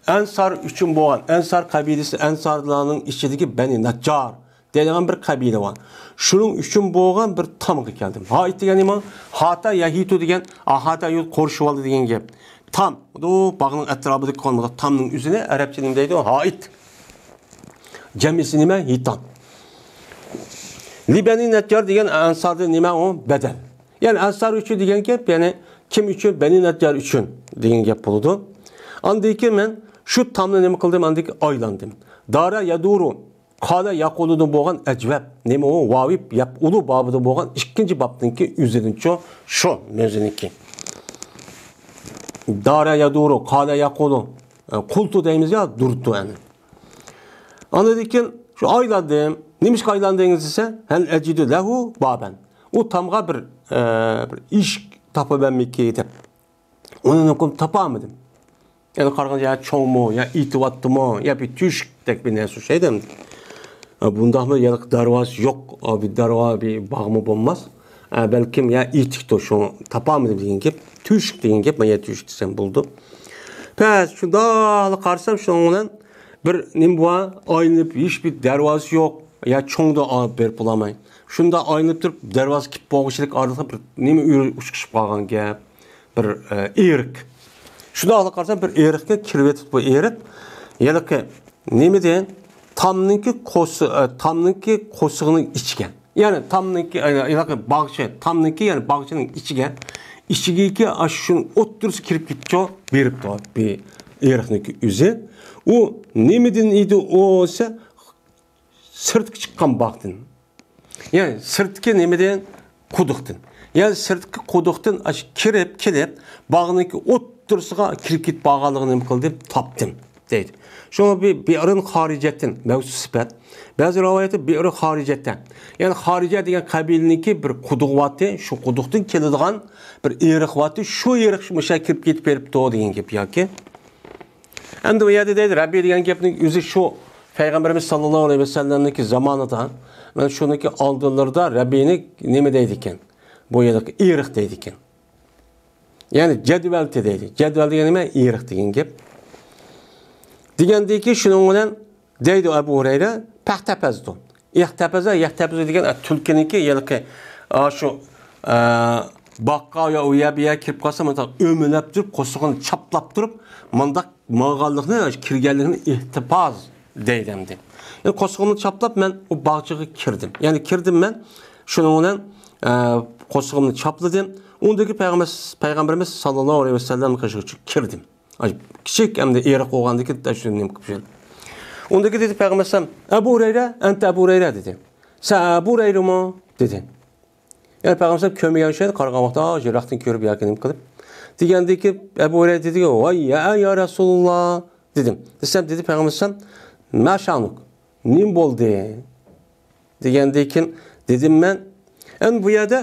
Ensar uchun bo'lgan Ensar qabilasi Ensarlarning ichidagi Bani Najjar degan bir qabila bor. Shuning uchun bo'lgan bir tomga keldim. Hait degan nima? Hata yahitu degan, ahata yo'l qo'rshib oldi degan gap. Tam, bu bag'ning atrofidagi qolmagan tamning o'zini arabcha nima deydi? Hait. Jamisi nima? Hitan. Li Bani Najjar degan Ensarda nima u? Badal. Ya'ni Ensar uchun degan gap, ya'ni kim uchun? Bani Najjar uchun degan gap bo'ladi. Ondan keyin men shu tamni nima qildim? Ondan keyin aylandim. Dara yaduru qala yaquludan bo'lgan ajvab nima u? Vavib yaqulu babida bo'lgan ikkinchi babninki o'zininchi shu mavzuniki. Dara yaduru qala yaqulu qultu deymiz ya durtu yani. Ondan keyin shu aylandim. Nimishqa aylandingiz desa, hal ajidu lahu baban. U tamga bir ish topamanmiki deb. Uni topolmadim. Yani qaraganda ya cho'ngmi, ya itivatdimi, ya bir tushdek bir narsa şey dedim. Bundaqmi ya darvoz yo'q, bir darvoz bir bog'mi bo'lmas. Balkim ya itikdi shu topolmadim degan gap, tushk degan gap, men ya tushk desam bo'ldi. Pas shundoq qarasam shu bilan bir nima bor, aylanib hech bir darvoz yo'q, ya cho'ngda olib berib bo'lamay. Shunda aylanib turib darvoz kip bo'g'ishlik orqali bir nima uchqishib qolgan gap, bir erik. Shunda qarasam bir erikka kirib yetib bu erik yiliqi nima degan tamninki qo'si, tamninki qo'sig'ining ichiga. Ya'ni tamninki yiliqi bog'cha, tamninki ya'ni bog'chaning ichiga, ichigaki shuni o'ttirsa kirib ketdi, beribdi bir erikniki o'zi. U nimadan edi u olsa sirtga chiqqan bog'dan. Ya'ni sirtga nimadan quduqdan. Ya'ni sirtqi quduqdan kirib kelib bog'niki o'ttirsiga kirib ketib bog'anligini nima qildim? Topdim deydi. Shunga bir bi'rin xoricatdan mavzu sifat. Ba'zi rivoyatda bi'ri xoricatdan. Ya'ni xorica degan qabilniki bir quduq vati, shu quduqdan keladigan bir eriq vati, shu eriq musha kirib ketib beribdi degan gap yoki. Endi bu yerda deydi, Rabbi degan gapning o'zi shu Payg'ambarimiz sallallohu alayhi vasallamniki zamonida, mana shuniki oldinlarda Rabbini nima deydi ekan? Bu yerda eriq deydi ekan. Ya'ni jadval deydi. Jadval degan nima? Eriq degan gap. Degandiki shuning bilan deydi Abu Hurayra paxtapazdu. Ihtapaza yahtapazu degan tulkiniki yilqi shu boqqa yo u ya bu yerga kirib qolsa mundaq o'milab turib, qo'sig'ini chaplab turib, mundaq mağanliqni, kirganligini ihtipaz deydi endi. Yani qo'sig'ini chaplab men u bog'chaga kirdim. Ya'ni kirdim men shuning bilan qo'sig'imni chapladim. Undagi payg'ambarimiz sallallohu alayhi vasallam qishig'i kirdim. Kichik hamda eriq bo'lgandiki shuni nima qilib. Undagi dedi payg'ambar Abu Hurayra, anta Abu Hurayra dedi. Sen Abu Hurayrami dedi. Yani payg'ambar ko'rmagan shaydi, qaragan vaqtda jiroqdan ko'rib yoki nima qilib. Degandiki Abu Hurayra dedi, "Voy ya Rasululloh" dedim. Desam dedi payg'ambar "Ma sha'nuk? Nim bo'ldi?" Degandan dedim men, endi bu yerda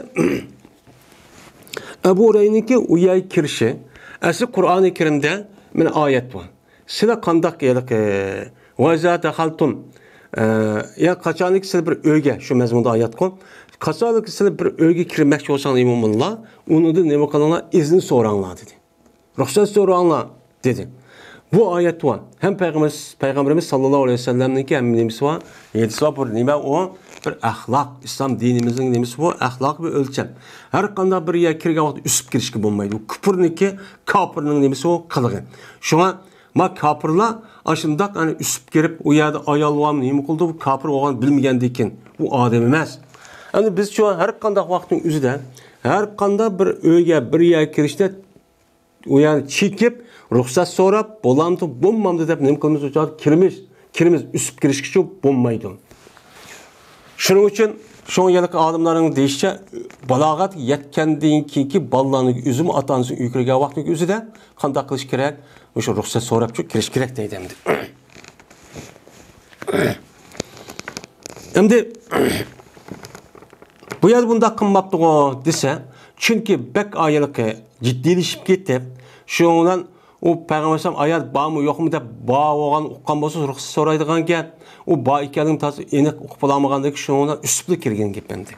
Abu Hurayra'niki u yerga kirishi, asli Qur'oni Karimda mana oyat bor. Sizlar qandaq va iza daxaltum ya qachoniki sizlar bir uyga, shu mazmunda oyat qo'y. Qachoniki sizlar bir uyga kirmoqchi bo'lsangiz imomulloh, uni nima qilinglar? Izni so'ranglar dedi. Ruxsat so'ranglar dedi. Bu oyat bor. Ham payg'ambarimiz sallallohu alayhi vasallamniki ham nimasi bor? Hadisi bor. Bir nima u? Bir axloq, islom dinimizning nimasi bu? Axloq bir o'lcham. Har qanday bir yerga kirgan vaqtda usib kirishga bo'lmaydi. U kufrniki, kofirning nimasi u? Qilig'i. Shunga ma kofirlar shundoq ana usib kirib, u yerda ayol var, nima qildi, bu kofir bo'lgan bilmagandan keyin bu odam emas. Endi biz shu har qanday vaqtning o'zida har qanday bir uyga, bir yerga kirishda u yani çekip ruxsat so'rab bo'lamdi bo'lmamdi deb nima qilamiz u chog'da kirimiz üsüp kirishga bo'lmaydi. Shuning uchun şoň olimlarning deyishicha balog'at yetgandan keyingi bolalarning o'zimi ota onasining uyga kirgan vaqtning o'zida qanday qilish kerak? O'sha ruxsat so'rab kirish kerak deydi endi. Endi bu yerda bundoq qilmabdi-ku desa, chunki bak oyaliqi jiddiylashib ketib, shundan u payg'ambar alayhisalom ayol bormi yo'qmi deb bor bo'lgan uqqan bo'lsa ruxsat so'raydigan gap, u bor ekanligini toza aniq uqib olmagandan shundan usibli kirgan gap endi.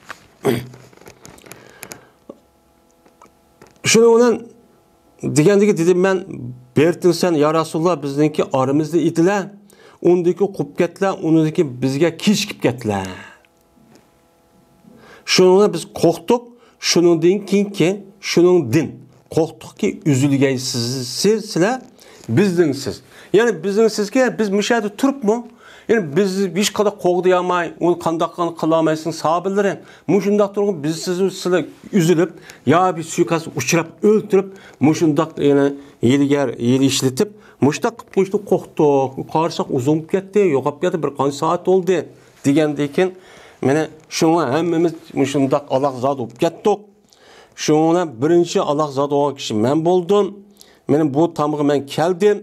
Shundan degandagi dedim men bertin sen ya Rasululloh bizningki oramizda edilar, undiki qub ketdilar, uniki bizga kechikib ketdilar. Shundan biz qo'rqdik, shundan keyinki shundan qo'rqdikki uzilgaysiz sizlar bizningsiz. Ya'ni bizningsizki biz mushada turibmi? Ya'ni biz hech qanday qo'g'diyolmay, uni qandoq qilolmaysan sahobalari. Mushundoq turib biz sizlar uzilib, yo bir suiqasd uchrab o'ltirib, mushundoq yana yeligar yeli ishlatib, mushtaq qilib qo'yishdi qo'rqdik. Qarsak uzun ketdi, yo'qolib ketdi, bir qancha soat bo'ldi degandan keyin mana shunga hammamiz mushundoq aloqzod bo'lib ketdik. Shunga birinchi aloqzod bo'lgan kishi men bo'ldim. Meni bu tamg'a men keldim,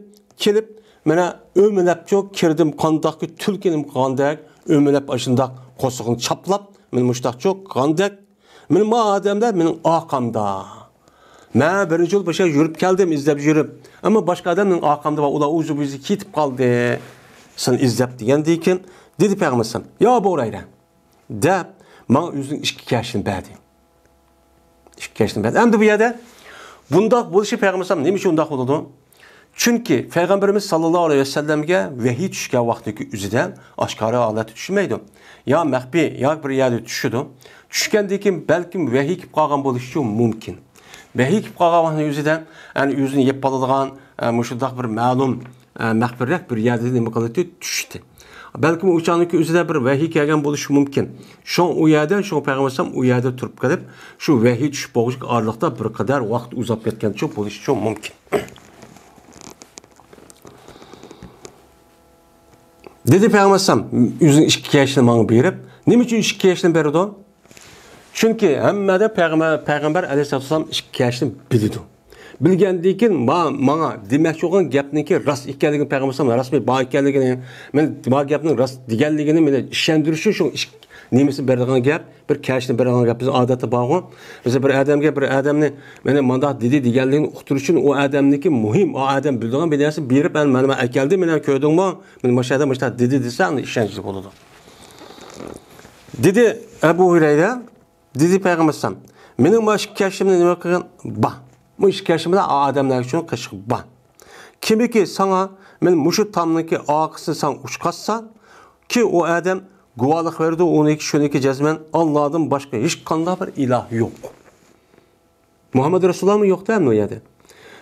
kelib mana o'milab cho'k kirdim, qandoqki tulkinim qandak, o'milab ashundaq qo'sig'ini chaplab, men mushtaq cho'k qandak. Men ma odamlar mening orqamda. Men birinchi yo'l boshqa yurib keldim, izlab yurib. Ammo boshqa odamning orqamda va ular o'zi bizi ketib qoldi. Sen izlab degandan keyin dedi payg'ambar, "Ya Abu Hurayra" deb menga o'zining ikki kashini berdi. İkki kashini berdi. Endi bu yerda bundoq bo'lishi payg'ambar nima uchun undoq bo'ladi? Chunki payg'ambarimiz sallallohu alayhi vasallamga vahiy tushgan vaqtdagi o'zidan oshkora holatda tushmaydi. Yo maxfiy, yo bir yerda tushadi. Tushgandan keyin balkim vahiy kelib qolgan bo'lishi mumkin. Vahiy kelib qolgan vaqtning o'zidan, ya'ni o'zini yeb qoladigan mushundaq bir ma'lum maxfiyroq bir yerda nima qiladi tushdi. Balkim o'shaniki o'zida bir vahiy kelgan bo'lishi mumkin. Shu u yerda, shu payg'ambar u yerda turib qolib, shu vahiy tushib bo'lg'ich oraliqda bir qadar vaqt uzab ketgan bo'lishi mumkin. Dedi payg'ambar o'zining ikki kashini menga berib, nima uchun ikki kashini berdi? Chunki hammada payg'ambar alayhissalom ikki kashini biladi. Bilgandan keyin menga demoqchi bo'lgan gapniki rost ekanligini payg'ambar rasmiy bor ekanligini, men bu gapning rost deganligini meni ishontirish uchun nimasi beradigan gap, bir kashini beradigan gap biz odatda bor-ku. Biz bir odamga bir odamni mana mundoq dedi deganligini uqtirish uchun u odamniki muhim, u odam biladigan bir narsa berib, mana akaldi, mana ko'rdingmi? Men mashada mashta dedi desa, ishonchli bo'ladi. Dedi Abu Hurayra, dedi payg'ambar, mening mana shu kashimni nima qilgan? Ba. Bu ish kashimda odamlar uchun qishiq bor. Kimiki sana men mushu tamniki oqisi san uchqatsa, ki u odam guvohlik berdi, uniki shuniki jazman Allohdan boshqa hech qanday bir iloh yo'q. Muhammad Rasulullohmi yo'q da u yerda.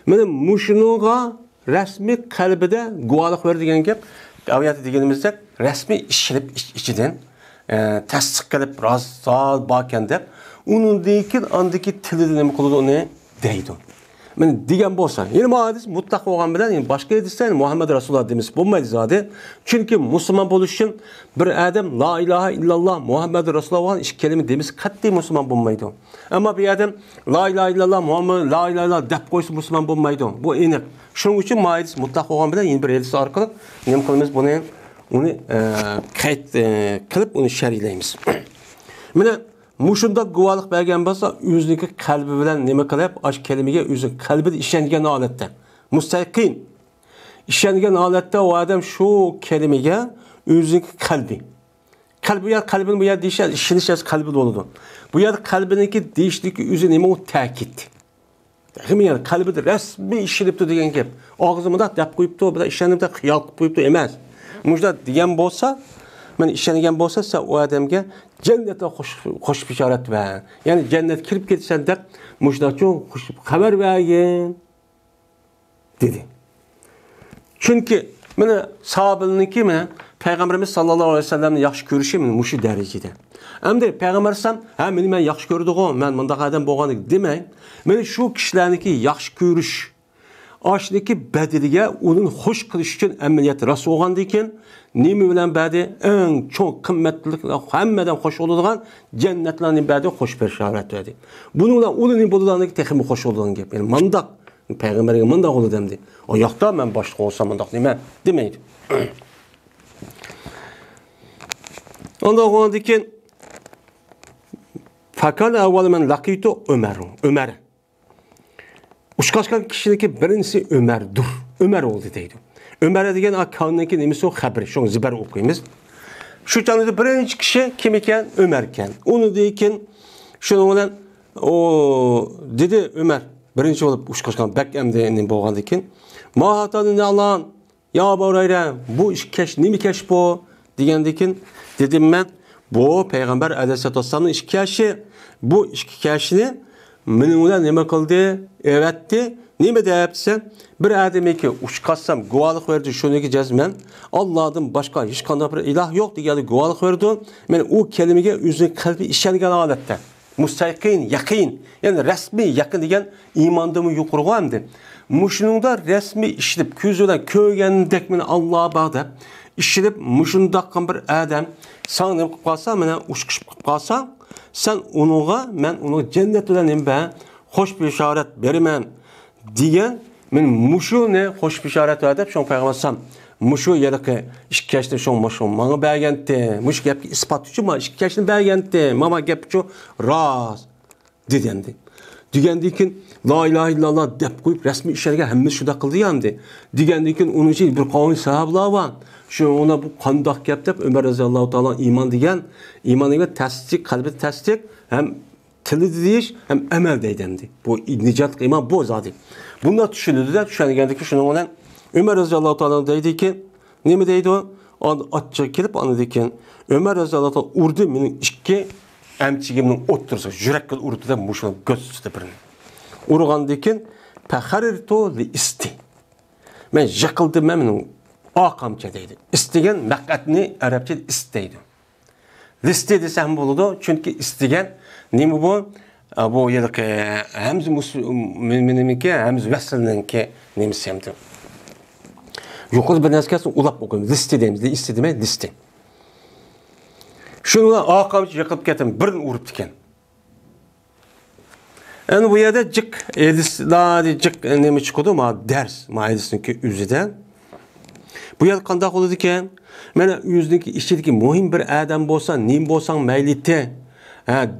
Mana mushunuga rasmiy qalbida guvohlik berdi degan gap, oyatda deganimizdek rasmiy ishilib ichidan tasdiq qilib rost borkan deb, undan keyin andiki tilida nima qiladi uni deydi. Men degan bo'lsa, ya'ni bu hadis mutlaq bo'lgan bilan, ya'ni boshqa hadisda Muhammad Rasululloh demiz bo'lmaydi zodi. Chunki musulmon bo'lish uchun bir odam la ilaha illalloh Muhammad Rasululloh ikki kalima demiz qat'iy musulmon bo'lmaydi. Ammo bir odam la ilaha illalloh Muhammad la ilaha illalloh deb qo'ysa musulmon bo'lmaydi. Bu aniq. Shuning uchun bu hadis mutlaq bo'lgan bilan yana bir hadis orqali nima qilamiz buni uni qayd qilib uni sharhlaymiz. Mana mushundoq guvohlik bergan bo'lsa, o'ziniki qalbi bilan nima qilib, ash kalimaga o'zi qalbida ishongan holatda, mustaqim ishongan holatda u odam shu kalimaga o'ziniki qalbi. Qalbi yer qalbini bu yerda deyishadi, ishonish qalbida bo'ladi. Bu yerda qalbiniki deyishligi o'zi nima u ta'kid. Ya'ni qalbida rasmiy ishonibdi degan gap. Og'zimda deb qo'yibdi, bir ishonibdi, xiyol qilib qo'yibdi emas. Mujda degan bo'lsa, men ishongan bo'lsa, sen u odamga jannatga xush bishorat ber. Ya'ni jannatga kirib ketsan deb mujdachi xush xabar bergin dedi. Chunki mana sahobalniki mana payg'ambarimiz sallallohu alayhi vasallamni yaxshi ko'rishi mana mushu darajada. Endi payg'ambar ham, ha meni men yaxshi ko'rdi-ku, men bundoq odam bo'lgandik demang. Mana shu kishilarniki yaxshi ko'rish, Ashniki badiliga uni xush qilish uchun amaliyot rost bo'lgandan keyin nima bilan badi eng cho'ng qimmatli hammadan xush bo'ladigan jannatlarni badi xush bishorat berdi. Buni bilan uni nima bo'ladigan texmi xush bo'ladigan gap. Ya'ni mandaq payg'ambarga mandaq bo'ladi demdi. O yoqda men boshliq bo'lsam mandaq nima demaydi. Ondan bo'lgandan keyin fakana avval men laqitu Ömer. Ömer. Uçqaşqan kishiniki birinchisi Ömerdir. Ömer oldu deydi. Ömer degan akanniki nimasi o xabari. Shuni zibar o'qiymiz. Shu chaqda birinchi kishi kim ekan? Ömer ekan. Uni deykin shuni bilan o dedi Ömer birinchi bo'lib uçqaşqan bak amdi nima bo'lgandan keyin ma hatani alan ya Abu Hurayra bu ish kash nima kash bu degandan keyin dedim men bu payg'ambar alayhissalatu vassalomning ish kashi bu ish kashini mening bilan nima qildi? Evatdi. Nima deyapsan? Bir adamiki uçqatsam guvohlik berdi, shuniki jazman Allohdan boshqa hech qanday bir iloh yo'q degan guvohlik berdi. Men u kalimaga o'zining qalbi ishongan holatda, mustaqin, yaqin, ya'ni rasmiy yaqin degan iymondami yuqori hamdi. Mushuningda rasmiy ishlab ko'zi bilan ko'rgandek men Alloh bor deb ishlab mushundoq bir odam san nima qilib qolsa, mana uçqishib qilib qolsa, sen uningga men uni jannat bilan nima xush bishorat beraman degan men mushuni xush bishorat deb shon payg'ambar mushu yiliqi ikki kashni shon mushu manga berganti mush gapga isbot uchun ma ikki kashni berganti mama gap uchun rost degandi. Degandan keyin la ilaha illalloh deb qo'yib rasmiy ishlarga hammasi shunda qildi endi. Degandan keyin uning uchun bir qavm sahobalar bor. Shu ona bu qandoq gap deb Umar roziyallohu taolo iymon degan, iymon degan tasdiq, qalbi tasdiq ham tili deyish ham amal deydi endi. Bu nijot iymon bu zoti. Bundan tushunildi-da, tushungandiki shuning bilan Umar roziyallohu taolo deydiki, nima deydi u? Otcha kelib ana degan Umar roziyallohu taolo urdi mening ikki amchigimning o'ttirsa yurakka urdi-da mushuni ko'z birini. Urgandan keyin faxartu li isti. Men yiqildim mening oqamcha deydi. Istigan maqatni arabcha ist deydi. Listi desa ham bo'ladi, chunki istigan nima bu? Bu yilqi hamz mu'minniki, hamz vaslninki nimasi hamdir. Yuqori bir narsasi ulab o'qiymiz. Listi deymiz, isti demaydi, listi. Shuni bilan oqamcha yiqilib ketdim, birini uribdi ekan. Endi bu yerda jiq edislar jiq nima chiqadi, ma dars, ma edisniki o'zida. Bu yer qanday bo'ladi ekan? Mana o'ziniki ichidagi muhim bir odam bo'lsa, nim bo'lsang mayliti,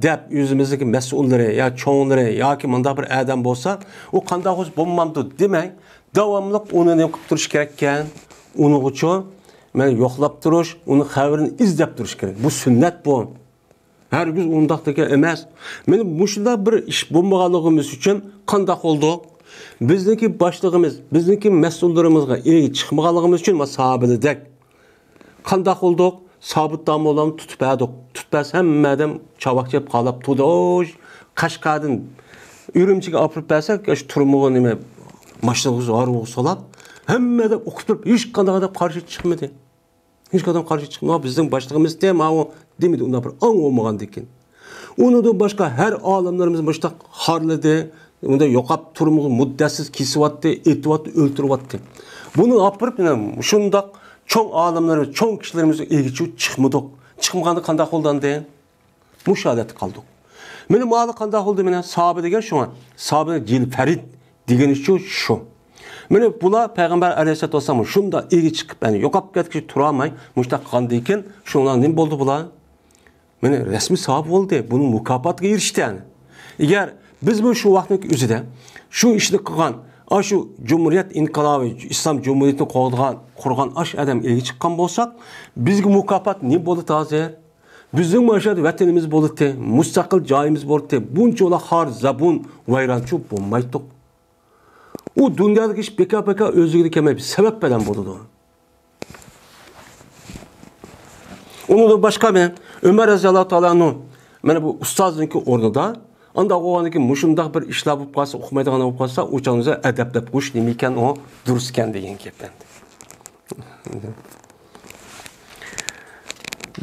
deb o'zimizniki mas'ullari yo cho'nglari yoki munda bir odam bo'lsa, u qanday bo'lsa bo'lmamdi demang, davomli uni nima qilib turish kerak ekan? Uni uchun mana yo'qlab turish, uni xabarini izlab turish kerak. Bu sunnat bu. Hargiz undaq degan emas. Mana mushunda bir ish bo'lmaganligimiz uchun qanday bo'ldik? Bizniki boshlig'imiz, bizniki mas'ullarimizga ega chiqmaganligimiz uchun sahobalardek qanday bo'ldik? Sobit damolam tutib berdik. Tutbas hamma odam chavakchab qolib turdi. Qashqadan Ürümçiga olib bersak, shu turmug'i nima mashinaga arvoq solib, hamma odam o'qib turib, hech qanday odam qarshi chiqmadi. Hech qanday qarshi chiqmadi. Bizning boshlig'imiz dem, u demadi, unda bir ong bo'lmagan ekan. Unidan boshqa har olimlarimiz mushtaq xorladi. Unda yo'qab turmug'i muddatsiz kesyapti, etyapti, o'ltiryapti. Buni olib turib, shundoq cho'ng olimlarimiz, cho'ng kishilarimiz egichi chiqmadik. Chiqmaganda qanday qo'ldandi? Mushodat qoldik. Meni mali qanday bo'ldi? Mana sahoba degan shu. Sahoba jil farid degani shu shu. Mana bular payg'ambar alayhissalatu vassalom shunda egi chiqib, ya'ni yo'qolib ketkishi tura olmay mushtaq qilgandan keyin shundan nima bo'ldi bular? Mana rasmiy sahoba bo'ldi. Buni mukofotiga erishdi yani. Agar biz bu shu vaqtning o'zida shu ishni qilgan, shu Cumhuriyet inqilobi, Islom Cumhuriyetini qurgan, qurgan ash odam egi chiqqan bo'lsak, bizga mukofot nima bo'ldi hozir? Bizning mana shu vatanimiz bo'ldi, mustaqil joyimiz bo'ldi. Buncha xor, zabun, vayronchi bo'lmaydi. U dunyodagi ish beka-beka o'ziga kelmay sabab bilan bo'ladi. Undan boshqa men Umar roziyallohu taolo anhu mana bu ustozniki o'rnida unda o'g'aniki mushundaq bir ishlar bo'lib qolsa, uqmaydigan bo'lib qolsa, u chog'da adablab qo'yish nima ekan, u durust ekan degan gap endi.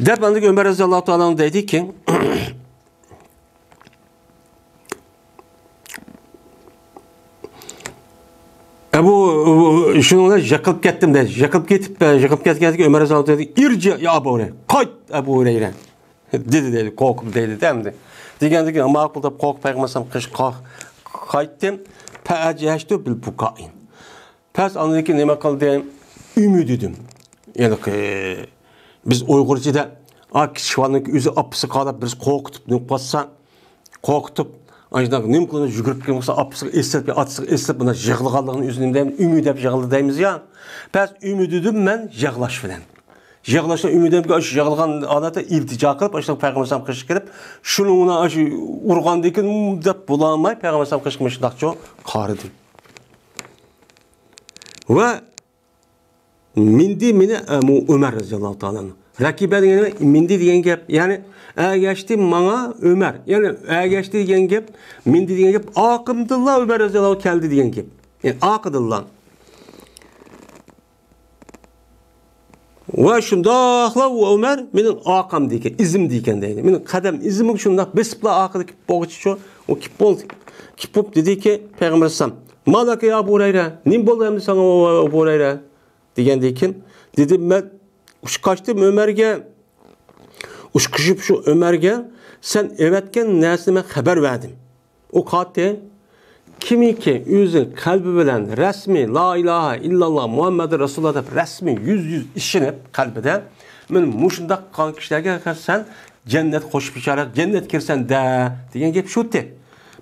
Deb endi Umar roziyallohu taolo anhu deydiki, Ebu şunu yakılıp gittim dedi. Yakılıp gitip yakılıp ketken Ömer Hazretleri dedi. İrci ya Ebu Hureyre. Qayt Ebu Hureyre. Dedi dedi. Korkup dedi demdi. Degende ki makul da korkup peygamberim kış qaytdim. Fe'eceştu bil bukain. Pes anladı ki nime kıldı? Ümid edim. Yani biz Uygurcuda kişivanın yüzü apısı kalıp biz korkutup ne bassa korkutup ancak ne kılını yugurib kelsa apısı eslatib atsı eslatib buna yig'ilganligini o'zini deymiz, umid deb yig'ildi deymiz ya. Pes umid edim men yig'lash bilan. Yig'lashdan umid edimki shu yig'ilgan holatda iltijo qilib, shu payg'ambar qish kirib, shuni uni shu urgandan keyin deb bo'lolmay payg'ambar qishga shundaqcha qaridim. Va mindi meni Ömer radıyallahu ta'ala. Rakibe degeni mindi degan gap, ya'ni ergashdi manga Ömer. Ya'ni ergashdi degan gap, mindi degan gap aqimdillah Ömer radıyallahu keldi degan gap. Ya'ni aqidillah. Va shundoqla Ömer mening oqam degan, izim degan deydi. Mening qadam izimim shundoq besibla oqida kip bo'g'ichi shu, o kip bo'ldi. Kip bo'lib dediki payg'ambar alayhisalom, "Malaka ya Abu Hurayra, nim bo'ldi endi sana Abu Hurayra?" degandan keyin dedim men ushqashdim Ömerga. Ushqishib shu Ömerga sen evatgan narsani men xabar berdim. O qati kimiki o'zi qalbi bilan rasmiy la ilaha illalloh Muhammadur Rasululloh deb rasmiy 100% ishinib qalbida men mushundaq qilgan kishilarga sen jannat qo'shib bishorat, jannat kirsan da degan gap shu-ti.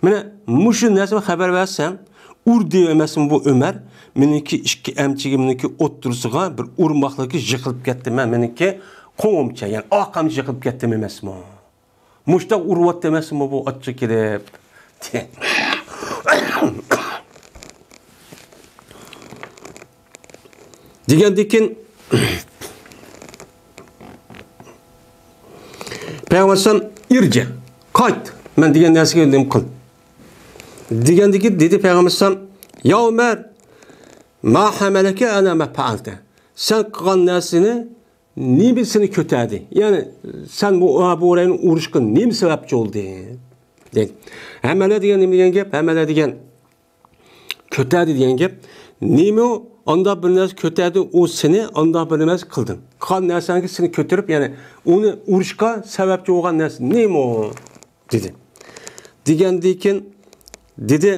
Mana mushu narsani xabar bersam urdi emasmi bu Ömer? Meniki ikki emchigimniki o'ttirsiga bir urmoqligi yiqilib ketdim men meniki qo'ng'imcha, ya'ni oqam yiqilib ketdim emasmi? Mushtaq uryapti emasmi bu otcha kelib? Degandan keyin payg'ambar alayhisalom irja, qayt, men degan narsaga nima qil. Degandan keyin dedi payg'ambar alayhisalom, ya Ömer, ma hamalaka ana ma fa'alta. Sen qilgan narsani nimisini ko'tardi? Ya'ni sen bu Abu Hurayraning urushga nima sababchi bo'ldi? Dedi. Hamala degan nima degan gap? Hamala degan ko'tardi degan gap. Nima onda bir narsa ko'tardi, u seni onda bir narsa qilding. Qilgan narsangni seni ko'tarib, ya'ni uni urushga sababchi bo'lgan narsa nima u? Dedi. Degandan keyin dedi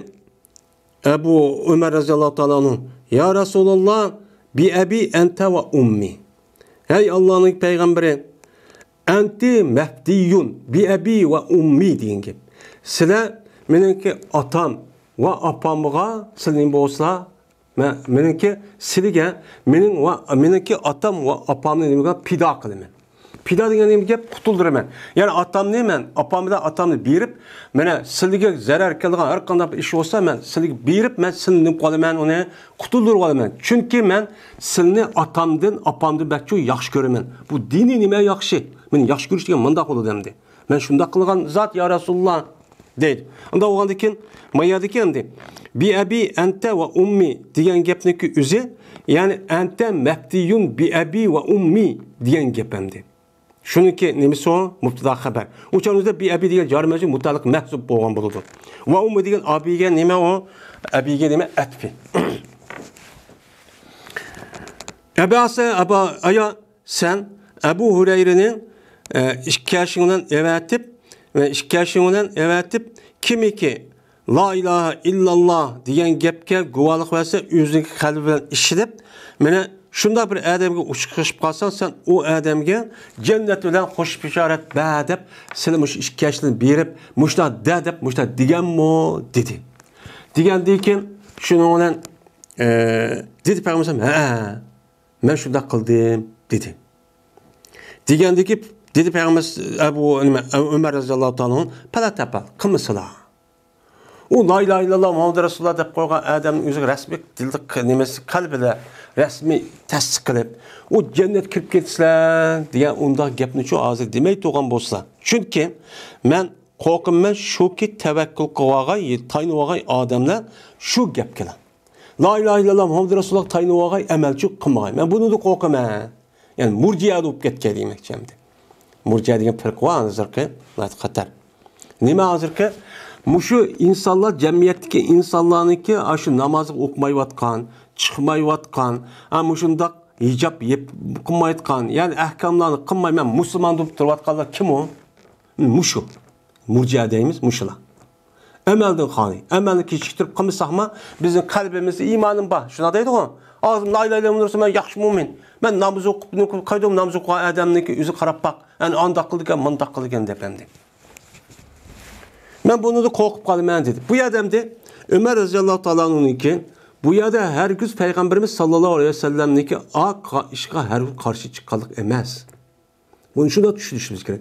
Ebu Ömer radıyallahu ta'ala anhu, ya Resulallah bi ebi ente ve ummi. Ey Allah'ın peygamberi, enti mefdiyun bi ebi ve ummi degan gap. Sizlar meningki atam va opamga sizning bo'lsa, meningki sizga mening va meningki atam va opamni nimaga pido qilaman. Pido degan nima gap? Qutuldiraman. Ya'ni atamni men opam bilan atamni berib, mana sizlarga zarar qilgan har qanday bir ish bo'lsa, men sizlarga berib, men sizni nima qilaman, uni qutuldirib olaman. Chunki men sizni atamdan, opamdan bakchu yaxshi ko'raman. Bu diniy nima yaxshi? Men yaxshi ko'rish degan bundoq bo'ladi endi. Men shundoq qilgan zot ya Rasululloh deydi. Unda bo'lgandan keyin mayadiki endi bi abi anta va ummi degan gapniki o'zi, ya'ni anta mabtiyun bi abi va ummi degan gap endi. Shuniki nimasi o? Mubtada xabar. O'shaningizda bi abi degan jar majrur mutaliq mahsub bo'lgan bo'ladi. Va ummi degan abiga nima o? Abiga nima atfi. Ebası Aba aya sen Ebu Hureyre'nin ikki evatib ve ikki evatib kimiki la ilaha illalloh degan gapga guvohlik bersa, o'zining qalbi bilan ishilib, mana shunda bir odamga uchqishib qolsan, sen u odamga jannat bilan xush bishorat ba deb, seni mush ikki yoshni berib, mushta da deb, mushta deganmi dedi. Degandan keyin shuning bilan dedi payg'ambar, ha, men shunday qildim dedi. Degandan keyin dedi payg'ambar Abu Ömer radıyallahu ta'ala fala tafal qilmasala. U la ilaha illalloh Muhammed Rasululloh deb qo'ygan odamning o'ziga rasmiy dilda nimasi qalbida rasmiy tasdiq qilib, u jannat kirib ketsizlar degan undaq gapni shu hozir demay turgan bo'lsa. Chunki men qo'rqinman shuki tavakkul qilgan, tayinib olgan odamlar shu gap keladi. La ilaha illalloh Muhammed Rasululloh tayinib olgan amalchi qilmagan. Men buni qo'rqaman. Ya'ni murjiya bo'lib ketgan demoqchi endi. Murjiya degan firqa bor hozirgi, xatar. Nima hozirgi? Muşu insanlar cəmiyyətdəki insanlarnınkı şu namazı oxumayvatqan, çıxmayvatqan, muşundaq hicab qılmayotgan, yəni əhkamlarını qılmay, mən musulman deyib durvatqanlar kim o? Muşu. Murciə deyimiz muşular. Əməldən xani, əməlini keçikdirib qılmasaqmı, bizim qəlbimizdə imanım var. Şuna deydi o. Ağzım la ilahe illallah mən yaxşı mümin. Mən namaz oxuyub, qayda namaz oxuyan adamnınkı üzü qarab bax. Yəni andaq qıldı ekan, mındaq qıldı ekan deb əmdi. Mən bunu da qorxub qaldım mən dedi. Bu yerdə Ömər radiyallahu ta'ala'nınki bu yerdə hər güz Peyğəmbərimiz sallallahu aleyhi ve sellem'ninki a işqa hər gün qarşı çıxqanlıq emas. Bunu şuna düşünüşümüz gerek.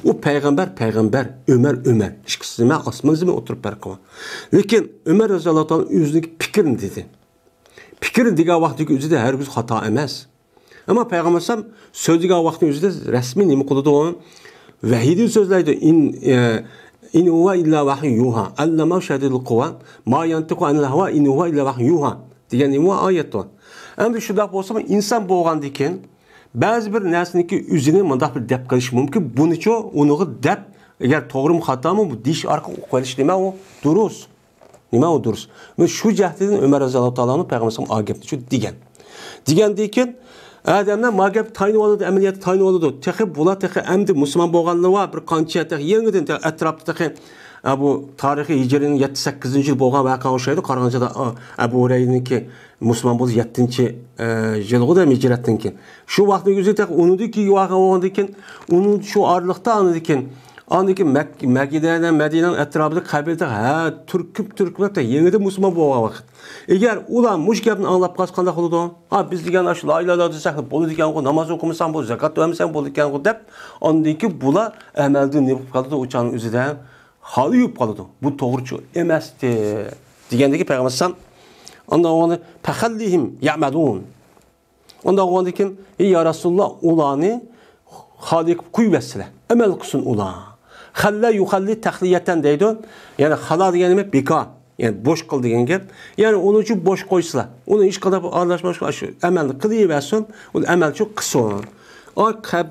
O peyğəmbər peyğəmbər, Ömər Ömər. İkisi mən asman zemin oturub fərqi var. Lakin Ömər radiyallahu ta'ala özünün fikrini dedi. Fikrini degan vaqtdagi o'zida har giz xato emas. Amma Peyğəmbər sallam söz degan vaqtning o'zida rasmiy nima qiladi u? Vahiyni so'zlaydi. İn huve illa vahiy yuha. Allama şedidul quva ma yantiqu anil hava in huve illa vahiy yuha degan nima oyat var. Endi shundoq bo'lsa, inson bo'lgandan keyin ba'zi bir narsaniki o'zini mundaq bir deb qilish mumkin. Bunichu uniga deb agar to'g'rimi xatomi bu deyish orqali o'qib olish nima u? Durust. Nima u durust? Men shu jihatdan Ömər radiyallohu taoloni payg'ambar sallam gapni shu degan. Degandan keyin odamlar ma gap tayinib oladi, amaliyotda tayinib oladi. Texi bular texi endi musulmon bo'lganlar var, bir qancha texi yangidan atrofda texi bu tarixiy hijrining 7-8-yil bo'lgan voqea o'xshaydi. Qarag'anchada Abu Hurayrniki musulmon bo'ldi 7-yilg'ida hijratdan keyin. Shu vaqtning o'zida texi uniki voqea bo'lgandan keyin, uni shu oraliqda anidan Andaki Məkidən, Mədinənin ətrafında qəbildə hə, türküb-türküb də yenidən musulman bo'lgan vaqt. Əgər ular mush gapni anglab qolsa qanday bo'ladi? Ha, biz degan shu la ilaha illalloh desak bo'ladi ekan-ku, namoz o'qimasam bo'ladi, zakot bermasam bo'ladi ekan-ku deb, andaki bular amalda nima qilib qoladi? O'channing o'zida xoli yub qoladi. Bu to'g'richu emasdi degandagi payg'ambar sallam ondan uni taxallihim ya'malun. Ondan ondan ey ya Rasululloh ularni xoli qilib qo'yibsizlar. Amal qilsin ular. Xalla yuxalli tahliyatan deydi. Ya'ni xala degani nima? Beka. Ya'ni bo'sh qil degan gap. Ya'ni uni uchun bo'sh qo'ysizlar. Uni hech qanday aralashmash, shu amalni qilaversin, uni amal uchun qilsin. O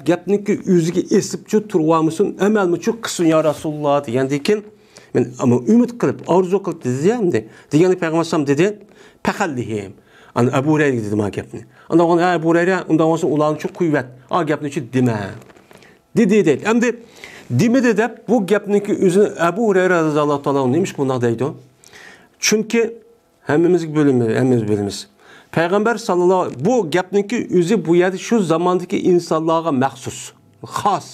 gapniki o'ziga esibchi turvamisin, amalni uchun qilsin ya Rasululloh degandan keyin men ama umid qilib, orzu qilib dedi endi. Degani payg'ambar sallam dedi, "Taxallihim." Ana Abu Hurayra dedi ma gapni. Unda uni Abu Hurayra undan olsa ularni uchun quyvat. O gapni uchun dema. Dedi dedi. Endi demedi deb bu gapniki o'zini Abu Hurayra radhiyallohu taolo nima bunday deydi? Chunki hammamizga bo'limi, hammamiz bilamiz. Payg'ambar sallallohu bu gapniki o'zi bu yerda shu zamondagi insonlarga maxsus, xos.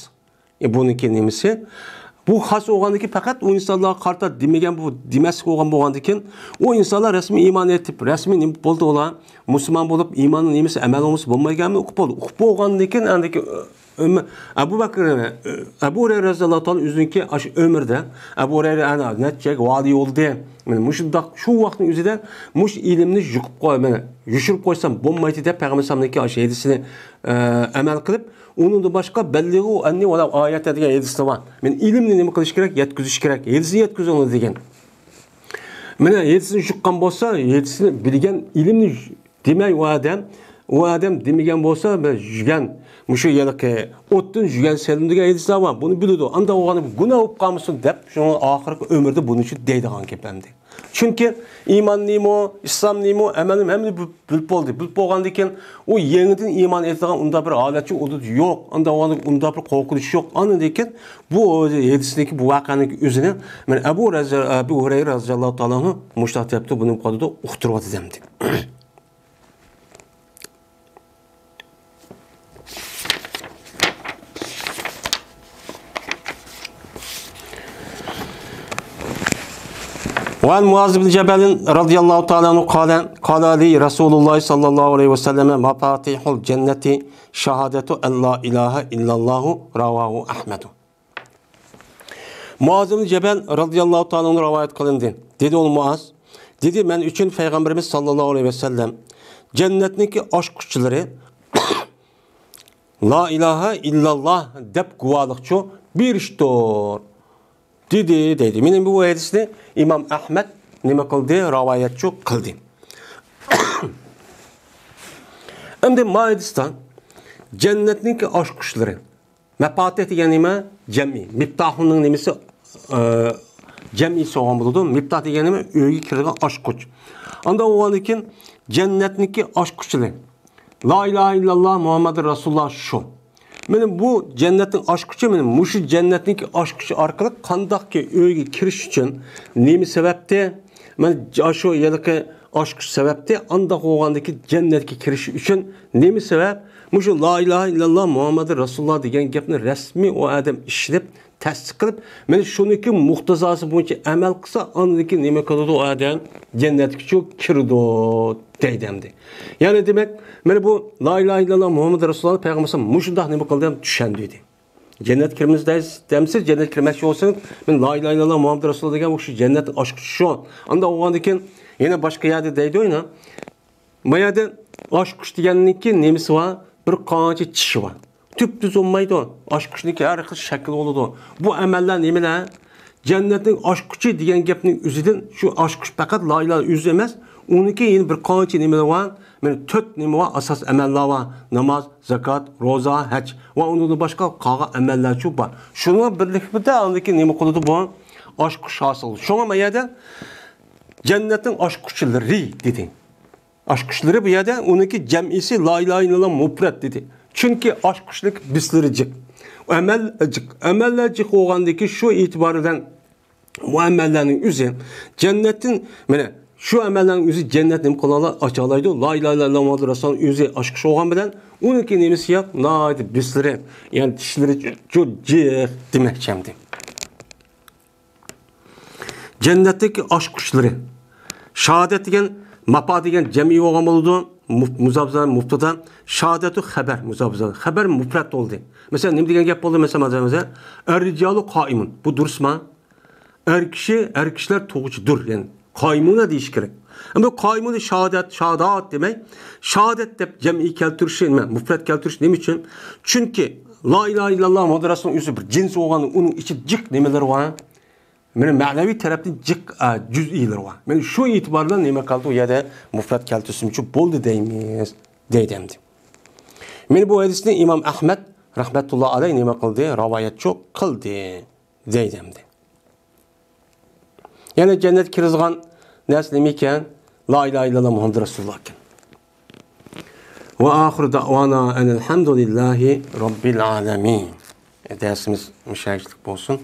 Buniki nimasi? Bu xos bo'lgandiki faqat u insonlarga qarta demagan bu demaslik bo'lgan bo'lgandan keyin u insonlar rasmiy iymon etib, rasmiy nima bo'ldi ular? Musulmon bo'lib iymonning nimasi amal bo'lmasa bo'lmaganmi o'qib bo'ldi. O'qib bo'lgandan keyin andiki Abu Bakr, Abu Hurayra radhiyallohu taolo o'ziniki shu umrda Abu Hurayra ana necha vali bo'ldi. Mana mushundaq shu vaqtning o'zida mush ilmni yuqib qo'y, mana yushirib qo'ysam bo'lmaydi deb payg'ambar sallamniki shu hadisini amal qilib, undan boshqa ballig'u anni va oyat degan hadisi bor. Men ilmni nima qilish kerak, yetkazish kerak. Hadisni yetkazing degan. Mana hadisni yuqqan bo'lsa, hadisni bilgan ilmni demak u odam demagan bo'lsa, yurgan mushu yiliqi o'tdan yurgan selim degan hadislar bor. Buni biladi. Anda o'g'ani gunoh bo'lib qolmasin deb shuni oxirgi umrda buni uchun deydigan gap endi. Chunki iymon nima, islom nima, amalim hamma bilib bo'ldi. Bilib bo'lgandan keyin u yangidan iymon etadigan unda bir holatchi unda yo'q. Unda o'g'ani unda bir qo'rqinish yo'q. Andan keyin bu hadisniki bu voqeaning o'zini men Abu Hurayra radhiyallohu taolo mushtaq debdi, buni qoldi uqtiryapti demdi. وعن معاذ بن جبل رضي الله تعالى عنه قال قال لي رسول الله صلى الله عليه وسلم مفاتيح الجنة شهادة أن لا إله إلا الله رواه أحمد. Muaz bin Cebel radıyallahu ta'ala anhu rivayet kılındı. Dedi oğlum Muaz, dedi men üçün Peygamberimiz sallallahu aleyhi ve sellem cennetindeki aşkçıları la ilahe illallah deb guvalıkçı bir iştir. Dedi, dedi. Benim bu hadisini İmam Ahmed nima qildi? Rivayetçi qildi. Endi ma hadisdan cennetninki aşkuşları. Mepatih degan nima? Cemi. Miftahunun nimasi? Jamisi olgan bo'ladi. Miftah degani nima? Uyga kiradigan ochquch. Unda bo'lgandan keyin jannatniki ochquchili. La ilaha illalloh Muhammadur Rasululloh shu. Mana bu jannatning ochquchi, mana mushu jannatniki ochquchi orqali qandoqki uyga kirish uchun nima sababdi? Mana shu yerga ochquch sababdi, andoq bo'lgandagi jannatga kirish uchun nima sabab? Mushu la ilaha illalloh Muhammadur Rasululloh degan gapni rasmiy u odam ishlab tasdiq qilib, mana shuniki muqtazosi bo'yicha amal qilsa, andaki nima qiladi u odam? Jannatga kirdi deydi endi. Ya'ni demak, mana bu la ilaha illalloh Muhammadur Rasululloh payg'ambar mushundoq nima qildi ham tushundi deydi. Jannat kiramiz deysiz, jannat kirmoqchi bo'lsangiz, men la ilaha illalloh Muhammadur Rasululloh degan shu jannat ochquchi shu. Unda bo'lgandan keyin yana boshqa yerda deydi yana. Bu yerda ochquch deganninki nimasi bor? Bir qancha tishi bor. Tüp-tüz olmaydi. Ochquchniki har xil shakl bo'ladi. Bu amallar nimalar? Jannatning ochquchi degan gapning o'zidan shu ochquch faqat la ilaha o'zi emas, uniki yana bir qancha nimalar bor? Mana to'rt nima bor? Asos amallar bor. Namoz, zakot, ro'za, haj va undan boshqa qolgan amallar chu bor. Shuni birlikda andaki nima qiladi bu? Ochquch hosil. Shunga bu yerda jannatning ochquchilari dedi. Ochquchlari bu yerda uniki jamisi la ilaha illalloh mufrad dedi. Chunki ochquchlik bislari jiq. Amal jiq. Amallar jiq bo'lgandiki shu e'tiboridan bu amallarning o'zi jannatning mana shu amallarning o'zi jannat nima qila ocha oladi. La ilaha illalloh Muhammadur Rasululloh o'zi ochquch bo'lgan bilan uniki nimasi yo'q, noit bislari, ya'ni tishlari jiq demakchi endi. Jannatdagi ochquchlari shahodat degan mapa degan jami bo'lgan bo'ladi. Muzabzal mubtada shahadatu xabar muzabzal xabar mufrad bo'ldi. Masalan nima degan gap bo'ldi? Masalan er-rijalu qoimun. Bu durustmi? Er kishi, er kishilar tug'uchidir. Ya'ni qoimuna deyish kerak. Ammo qoimuni shahodat, shahodat demak, shahodat deb jam'i keltirishi nima? Mufrad keltirish nima uchun? Chunki la ilaha illalloh Muhammadur Rasululloh o'zi bir jins bo'lgan, uning ichi jiq nimalar bor? Mana ma'naviy tarafdan jiq juz'iylar bor. Mana shu e'tibordan nima qildi u yerda mufrad keltirishim uchun bo'ldi deymiz, deydi endi. Mana bu hadisni Imom Ahmad rahmatullohi alayhi nima qildi? Rivoyat qildi deydi endi. Ya'ni jannatga kiradigan narsa nima ekan? La ilaha illalloh Muhammadur Rasululloh ekan. Va oxiru da'vana alhamdulillahi robbil alamin. Dersimiz mushayklik bo'lsin.